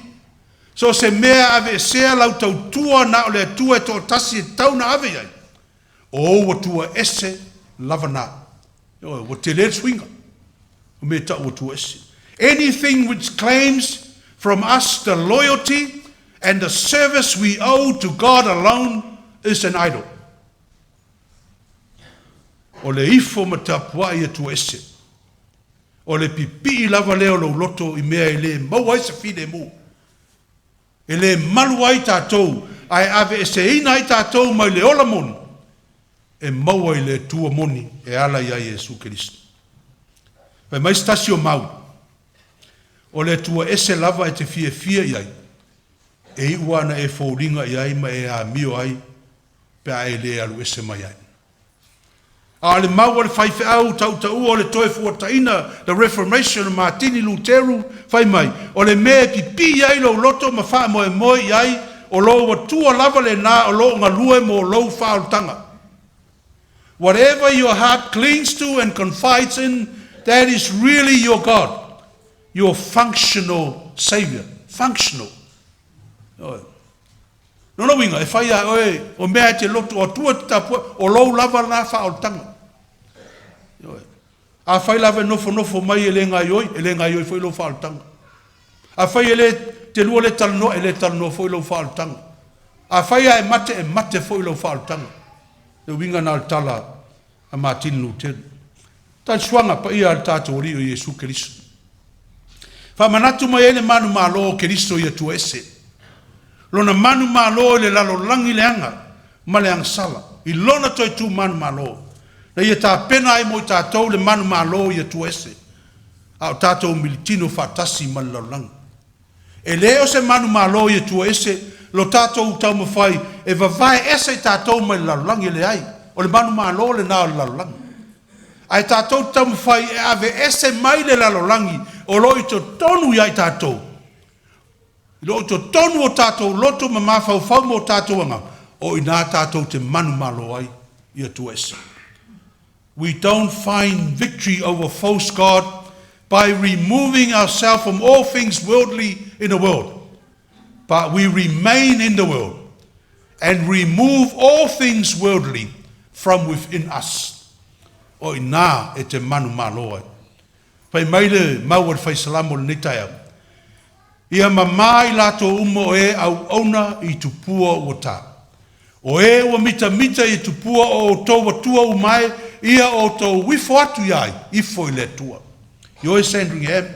so o se mea e aveesea lau tautua na o le Atua e toatasi e tatau ona ave i ai, o ou Atua ese lava na. Ua tele le suiga o mea e tau Atua ese. Anything which claims from us the loyalty and the service we owe to God alone is an idol. O le ifo ma tapuai Atua ese. O le pipii lava lea o lou loto i mea e le maua ai se filemu. E le malu ai tatou, ae aveeseina ai tatou mai le ola moni, e maua i le Atua moni e ala iā Iesu Keriso. Fai mai se tasi o mau, o le Atua ese lava e te fiafia i ai, e iu lava ina e foliga i ai ma e amio ai pe a e le alu ese mai ai. A o le mau a le faifeau tautaua o le Toefuataiga, The Reformation, o Matini Luteru, fai mai, o le mea e pipii ai lou loto ma faamoemoe i ai, o lou Atua lava lena o lo o galue mo lou faaolataga. Whatever your heart clings to and confides in, that is really your God, your functional Saviour. Functional. Lona uiga, e fai a oe, o mea e te loto, o Atua e te tapuai, o lou lava lena faaolataga. Afai lava e nofonofo mai e le gaioi, e le gaioi foi lou faaolataga. Afai e le te lua le talanoa, e le talanoa foi lou faaolataga. Afai lava e mate, e mate foi lou faaolataga. Le uiga lena o le tala a Matini Luteru. Tali-suaga paia a le tatou Alii o Iesu Keriso. Faamanatu mai ai le manumalo o Keriso i Atua ese. Lona manumalo i le lalolagi leaga ma le agasala, i lona toe tu manumalo. Na ia tapena ai mo i tatou le manumalo i Atua ese, a o tatou militino faatasi ma le lalolagi. E le o se manumalo i Atua ese lo tatou taumafai e vavae ese i tatou mai le lalolagi, e leai. O le manumalo lena o le lalolagi. Ae tatou te taumafai e ave ese mai le lalolagi o lo o i totonu ia i tatou, i lo o i totonu o tatou loto ma mafaufau ma o tatou agaga, o i ina tatou te manumalo ai i Atua ese. We don't find victory over false God by removing ourselves from all things worldly in the world, but we remain in the world and remove all things worldly from within us. O i ina e te manumalo ai. Fai mai le mau a le Fai Salamo i lenei taeao, Ia mamā i latou uma o e auauna i tupua ua ta. O e ua mitamita i tupua o outou atua uma e, ia outou ifo atu i ai, ifo i le Atua. Ioe Sandringham,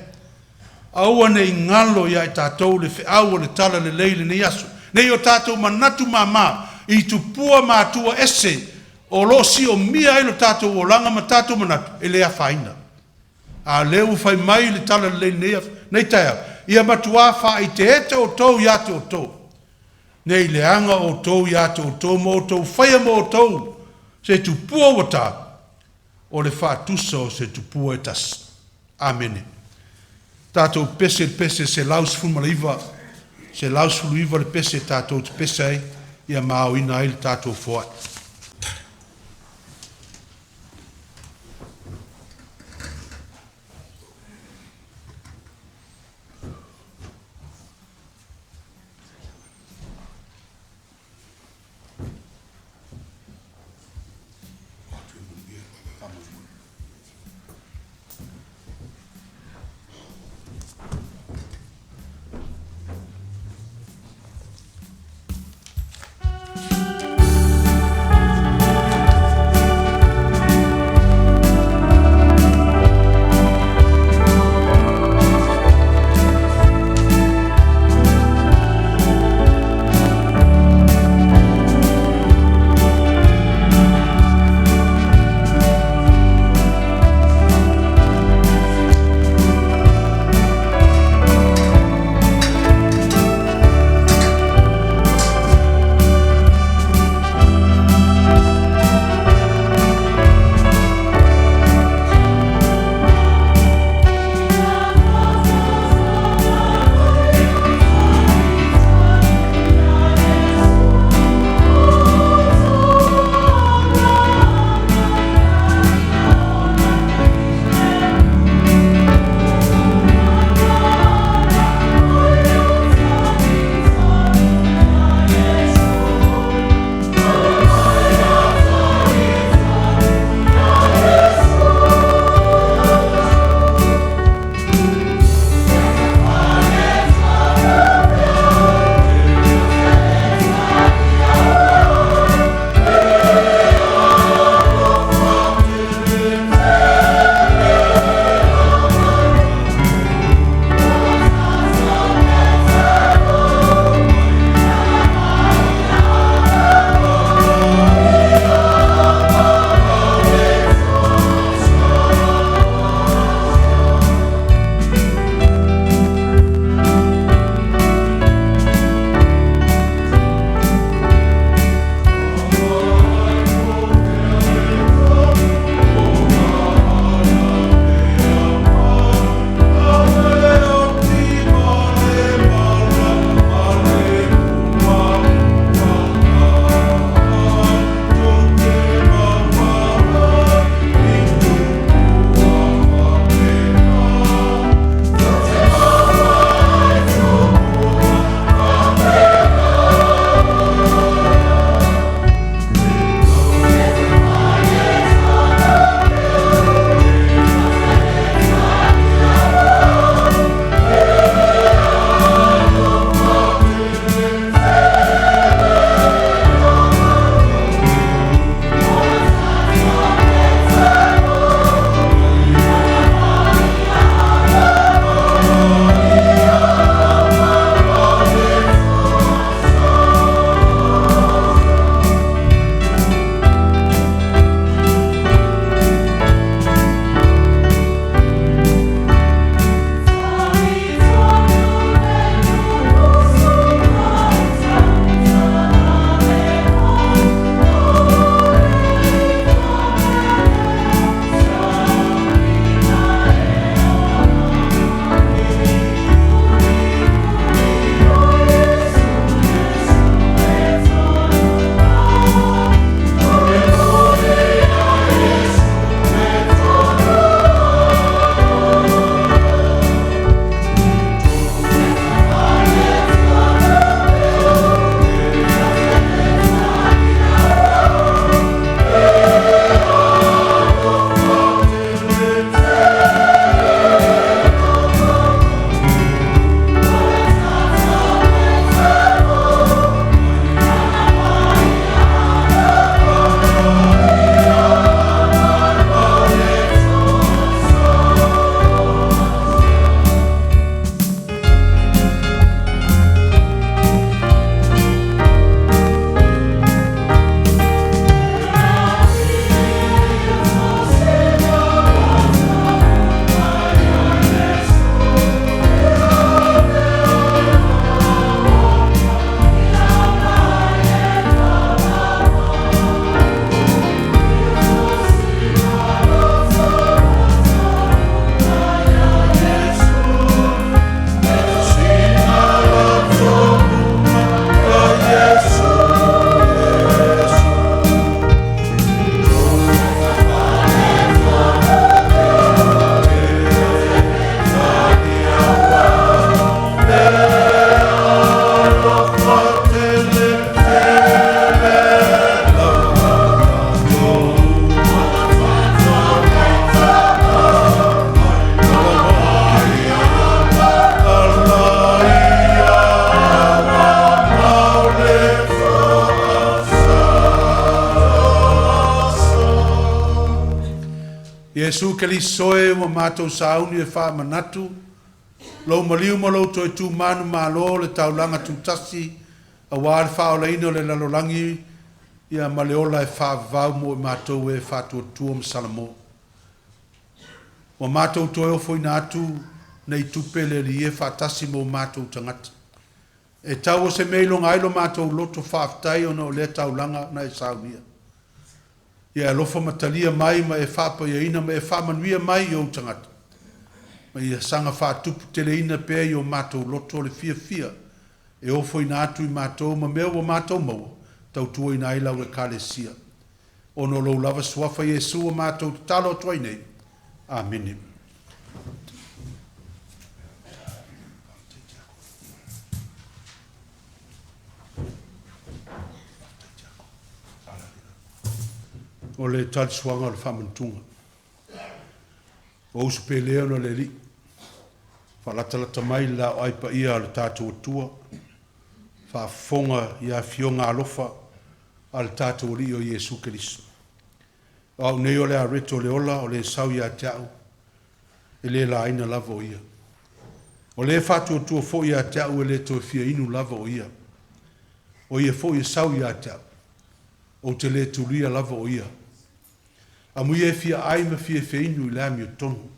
aua ne i galo ia i tatou le feau o le tala lelei i lenei aso. Ne i o tatou manatu māmā i tupua ma atua ese o lo o siomia ai lo tatou olaga ma tatou manatu, e le afaina. A o lea ua fai mai le tala lelei i lenei taeao, ia matuā faaeteete outou ia te outou, ne i leaga outou ia te outou ma outou faia mo outou se tupua ua ta, o le faatusa o se tupua e tasi. Amene. Tatou pese i le pese 119, 119 le pese tatou te pese ai, ia ma aoina ai le tatou foai. Iesu Keriso e, ua matou sauni e faamanatu lou maliu ma lou toe tu manumalo, le taulaga tutasi auā le faaolaina o le lalolagi ia ma le ola e faavavau mo i matou e faatuatua ma Salamo. Ua matou toe ofoina atu nei tupe le Alii e faatasi ma o matou tagata. E tau o se mea e iloga ai lo matou loto faafetai ona o lea taulaga na e saunia. Ia e alofa ma talia mai ma e faapaiaina ma e faamanuia mai i ou tagata. Ma ia saga faatuputeleina pea i o matou loto le fiafia e ofoina atu i matou ma mea ua matou maua, tautuaina ai lau ekalesia. Ona o lou lava suafa Iesu ua matou tatalo atu ai nei. Amene. O le talisuaga o le faamanatuga. O uso pele ona o le Alii, faalatalata mai le laoai paia a le tatou Atua, faafofoga i afioga alofa a le tatou Alii o Iesu Keriso. O au nei o le areto o le ola, o le sau ia te au, e le laina lava o ia. O le faatuatua foi ia te au e le toe fia inu lava o ia. O ia foi e sau ia te au, ou te le tulia lava o ia. Amuia e fia ai ma fia feinu i le amiotonu,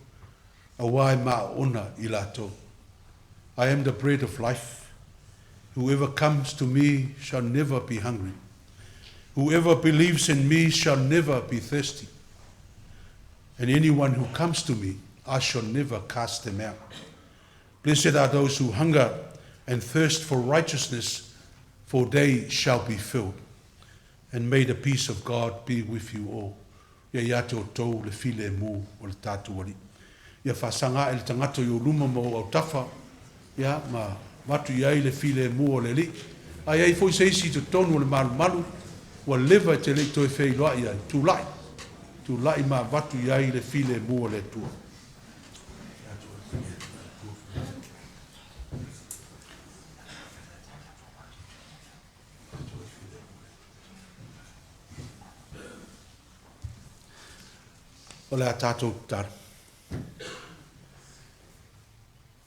auā e maona i latou. I am the bread of life. Whoever comes to me shall never be hungry. Whoever believes in me shall never be thirsty. And anyone who comes to me, I shall never cast them out. Blessed are those who hunger and thirst for righteousness, for they shall be filled. And may the peace of God be with you all. Ia ia te outou le filemu o le tatou Alii. Ia faasaga ae le tagata i ou luma ma ou autafa, ia ma avatu i ai le filemu o le Alii. A i ai foi se isi i totonu o le malumalu ua leva e te le i toe feiloai ai, tulai, tulai ma avatu i ai le filemu o le Atua. O le a tatou tatalo.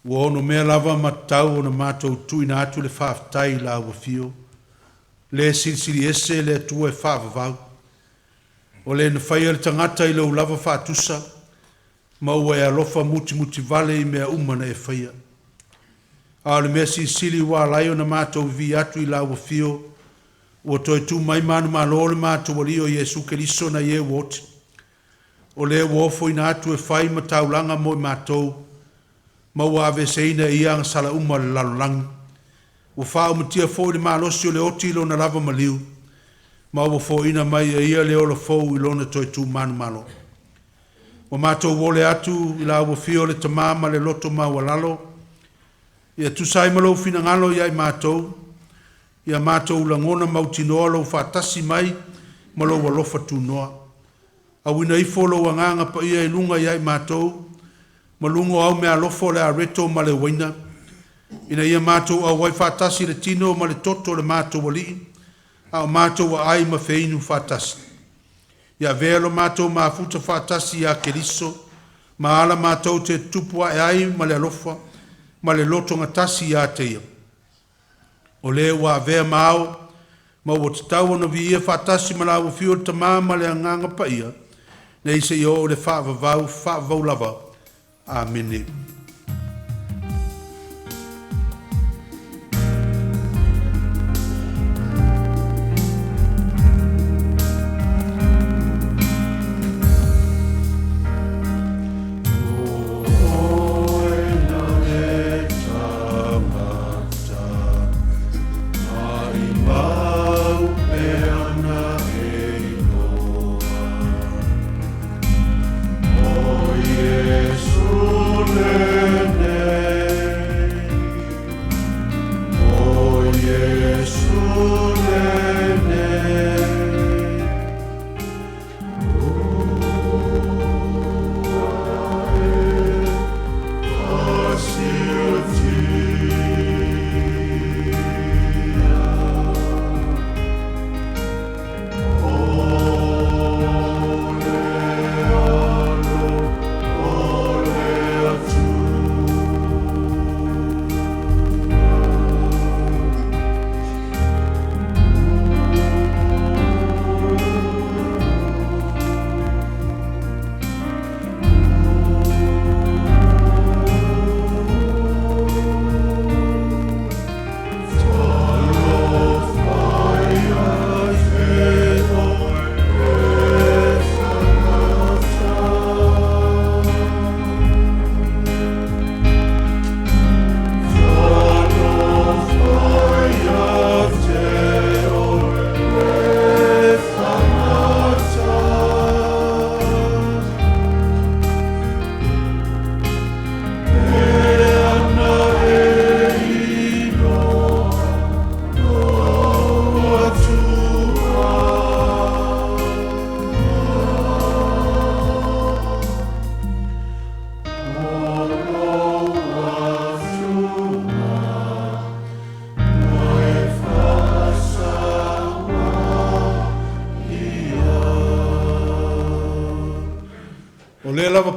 Ua onomea lava ma tatau ona matou tuuina atu le faafetai i lau afio, le Silisili Ese le Atua e faavavau, o le na faia le tagata i lou lava faatusa, ma ua e alofa mutimutivale i mea uma na e faia. A o le mea silisili ua ala ai ona matou vivii atu i lau afio, ua toe tu mai manumalo le matou Alii o Iesu Keriso nai e ua oti, o le ua ofoina atu e fai ma taulaga mo i matou, ma ua aveeseina e ia agasala uma a le lalolagi. Ua faaumatia foi le malosi o le oti i lona lava maliu, ma ua foaiina mai e ia le ola fou i lona toe tu manumalo. Ua matou ole atu i lau afio le Tamā ma le loto maualalo, ia tusa ai ma lou finagalo ia i matou, ia matou lagona mautinoa lou faatasi mai ma lou alofa tunoa. Auina ifo lou Agaga Paia i luga ia i matou, ma luga o au meaalofa o le areto ma le uaina, ina ia matou auai faatasi i le tino ma le toto o le matou Alii, a o matou aai ma feinu faatasi. Ia avea lo matou mafuta faatasi ia Keriso, ma ala matou te tutupu ae ai ma le alofa ma le lotogatasi ia te Ia. O le ua avea ma ao ma ua tatau ona viia faatasi ma lau Afio le Tamā ma le Agaga Paia, nei seia oo i le faavavau, faavavau lava. Amene.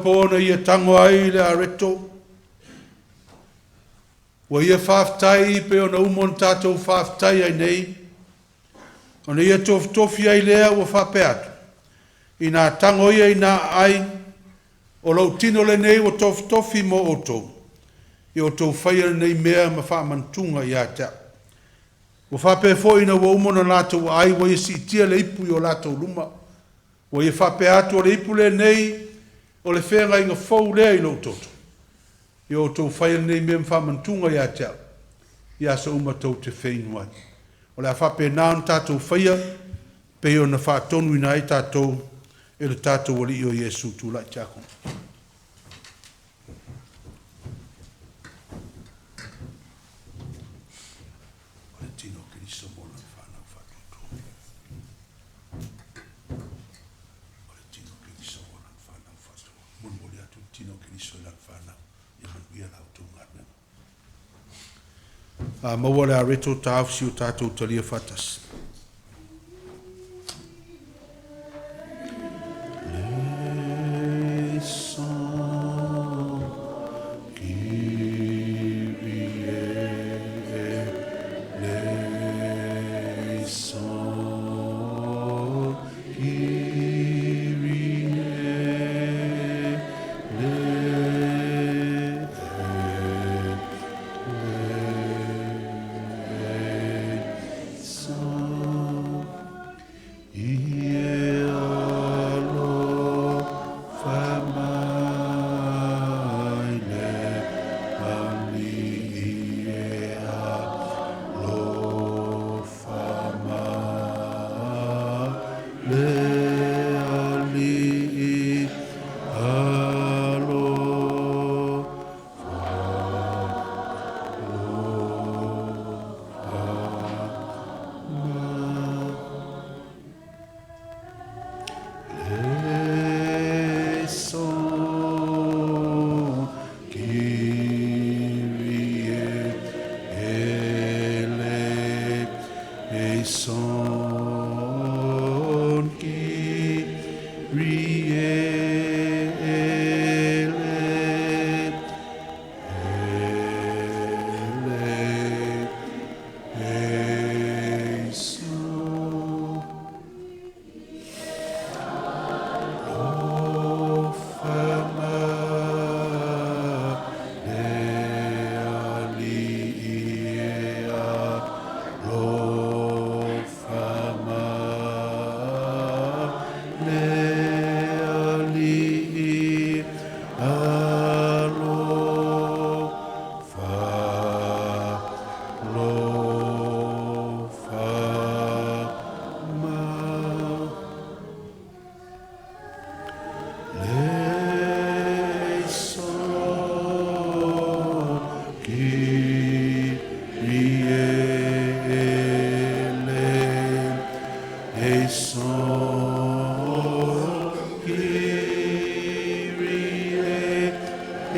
po na ia tago ai le areto, ua ia faafetai pei ona uma ona tatou faafetai ai nei, ona ia tofutofi ai lea ua faapea atu, ina tago ia ina aai, o lou tino lenei ua tofutofi mo outou, ia outou faia lenei mea ma faamanatuga ia te au. Ua faapea foi ina ua uma ona latou aai, ua ia siitia le ipu i o latou luma, ua ia faapea atu, o le ipu lenei, o le feagaiga fou lea i lou toto. Ia outou faia lenei mea ma faamanatuga ia te au, i aso uma tou te feinu ai. O le a faapena ona tatou faia, pei ona faatonuina ai tatou e le tatou Alii o Iesu. Tulai tiakono. O le tino o Keriso mo lana fanau faatuatua. O le tino o Keriso mo lana fanau faatuatua. Molimoli atu le tino o Keriso i lana fanau. Ia manuia la outou galuega. A maua le areto, taofi o tatou talia faatasi. Le sang, Kyrie eleison, Kyrie eleison. Ie alofa mai le Alii, e alofa mai le Alii, alofa, alofa mai. Le sang, Kyrie eleison, Kyrie eleison. Alofa mai le Alii, e alofa mai le Alii, alofa, alofa mai. Le sang, Kyrie eleison, Kyrie eleison.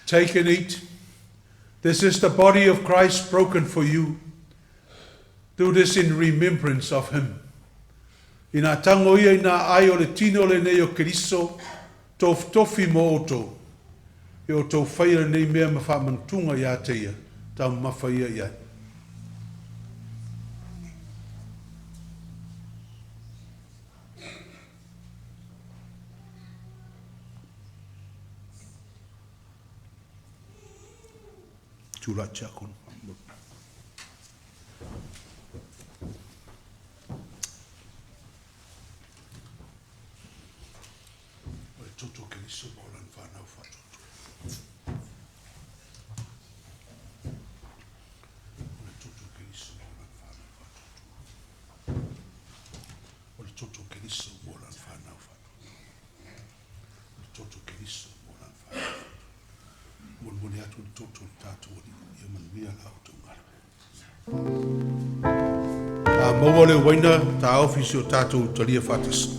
Take and eat. This is the body of Christ broken for you. Do this in remembrance of him. Ina tago ia ina ai, o le tino lenei o Keriso, tofutofi mo outou. Ia outou faia lenei mea ma faamanatuga ia te ia, taumafa ia i ai. Tulai tiakono. momoli atu le toto o le tatou Alii, ia manuia la outou galuega. A maua le uaina, taofi si o tatou talia faatasi.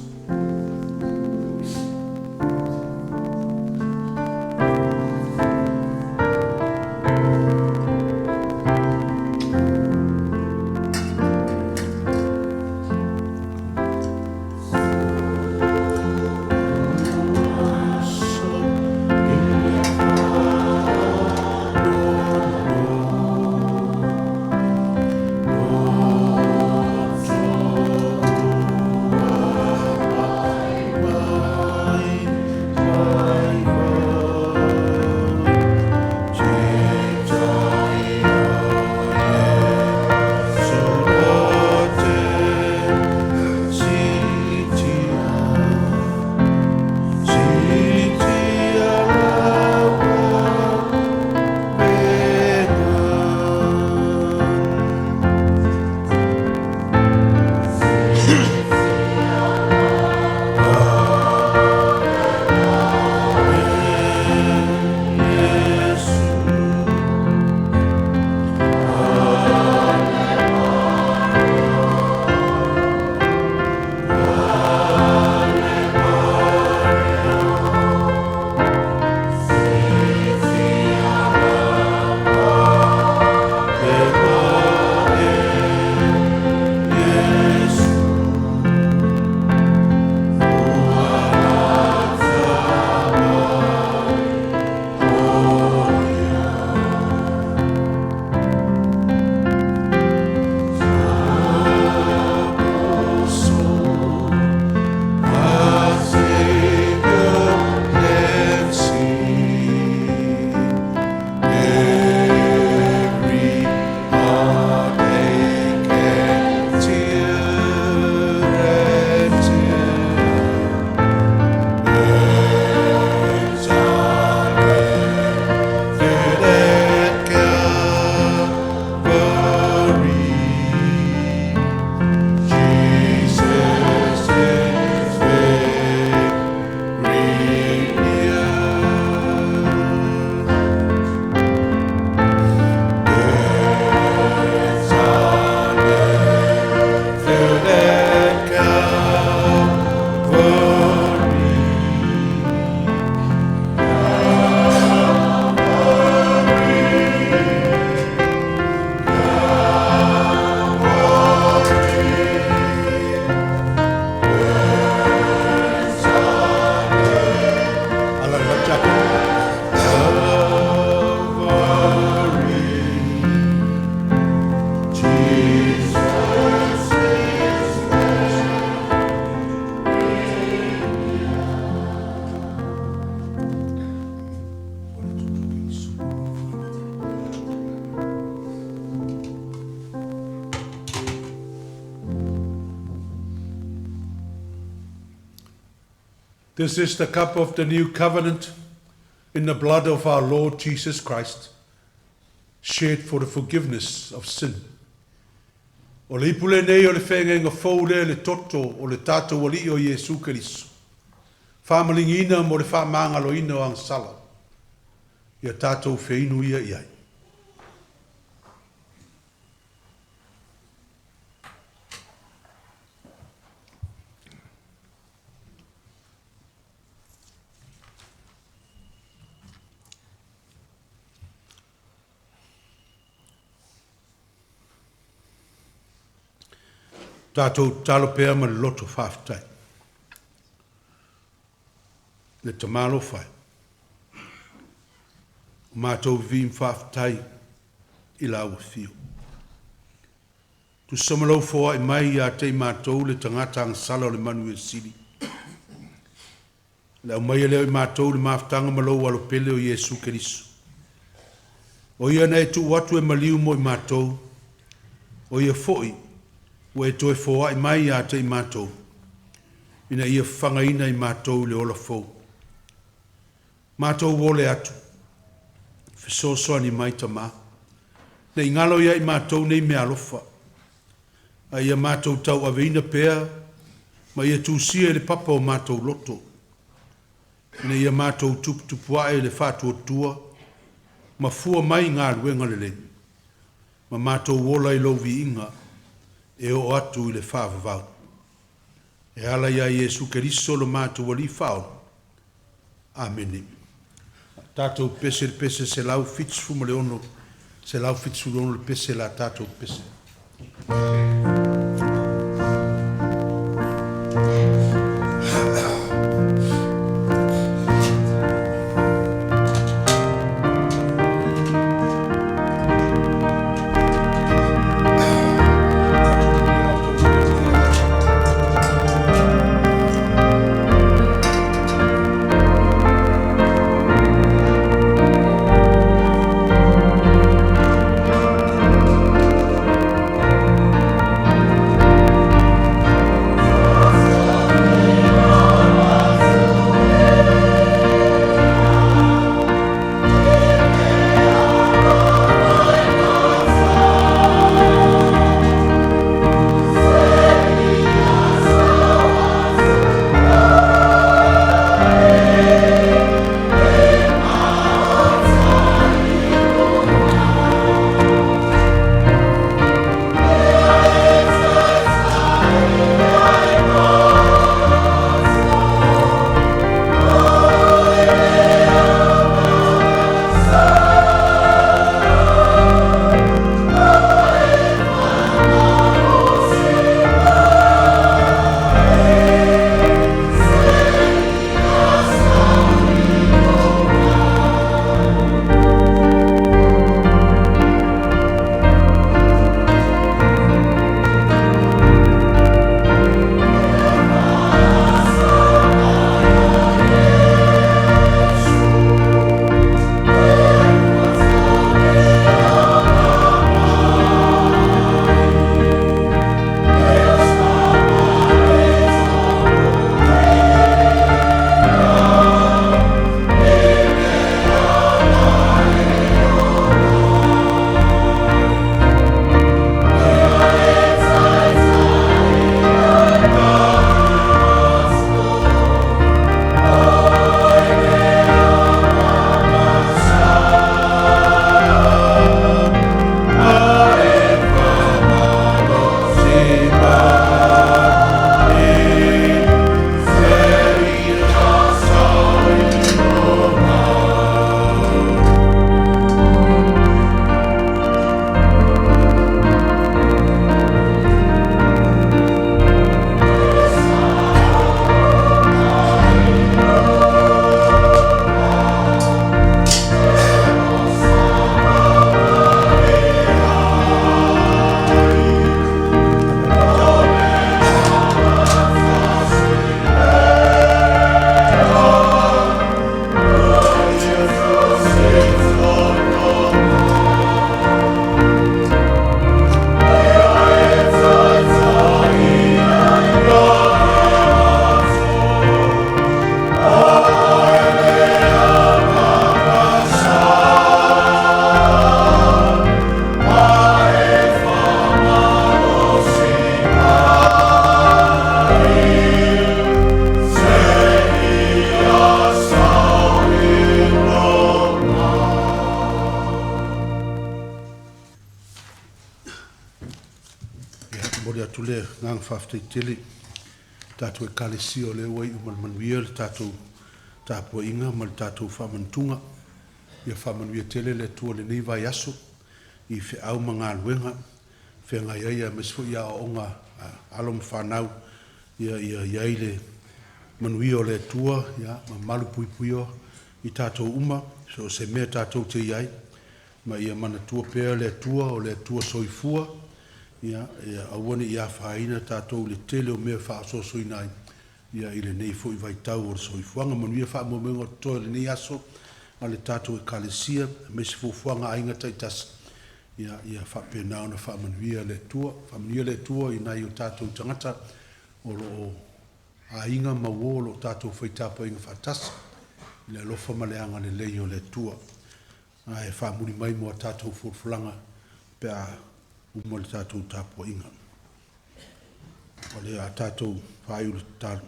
This is the cup of the new covenant in the blood of our Lord Jesus Christ, shed for the forgiveness of sin. O le ipu lenei o le feagaiga fou lea i le toto o le tatou Alii o Iesu Keriso, faamaligiina mo le faamagaloina o agasala, ia tatou feinu ia i ai. Tatou tatalo pea ma le loto faafetai. Le Tama alofa e, o matou vivi ma faafetai i lau afio. Tusa ma lou foai mai ia te i matou le tagata agasala o le manuia sili. Le aumaia lea o i matou i le mafutaga ma lou Alo pele o Iesu Keriso. O ia na e tuu atu e maliu mo i matou, o ia foi ua e toe foai mai ia te i matou, ina ia fafagaina i matou i le ola fou. Matou ole atu, fesoasoani mai Tama, ne i galo ia i matou nei meaalofa, a ia matou tauaveina pea ma ia tusia i le papa o matou loto, ina ia matou tuputupuae i le faatuatua ma fua mai galuega lelei, ma matou ola i lou viiga e oo atu i le faavavau. E ala ia Iesu Keriso lo matou Alii Faaola. Amene. Tatou pese i le pese 176, 176 le pese la tatou pese. Ia, momoli atu le agaga faafetai tele i tatou Ekalesia o lea ua iu ma le manuia le tatou tapuaiga ma le tatou faamanatuga. Ia faamanuia tele le Atua i lenei vaiaso i feau ma galuega feagai ai aemaise foi aoaoga a alo ma fanau. Ia i ai le manuia o le Atua, ia, ma malupuipuia i tatou uma so o se mea tatou te i ai, ma ia manatua pea le Atua o le Atua soifua. Ia aua ne i afaina tatou i le tele o mea e faaosoosoina ai ia i lenei foi vaitau o le soifuaga. Manuia faamoemoega o totoe o lenei aso a le tatou Ekalesia, aemaise fuafuaga a aiga taitasi, ia faapena ona faamanuia le Atua. Faamanuia le Atua i nai o tatou tagata o lo o aiga ma uo o lo o tatou fai tapuaiga faatasi i le alofa ma le agalelei o le Atua. Ae faamuli mai mo a tatou folafolaga pe a uma le tatou tapuaiga. O le a tatou faaiu le tatalo.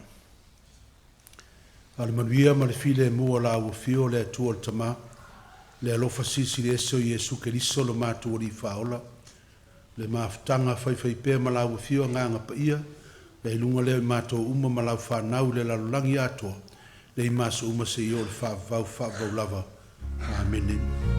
A o le manuia ma le filemu o la ua afio le Atua le Tama, Le alofa silisili ese o Iesu Keriso lo matou Alii Faaola, le mafutaga faifaipea ma lau Afio Agaga Paia, le i luga lea o i matou uma ma lau fanau i le lalolagi atoa, nei ma aso uma seia oo i le faavavau faavavau lava. Amene.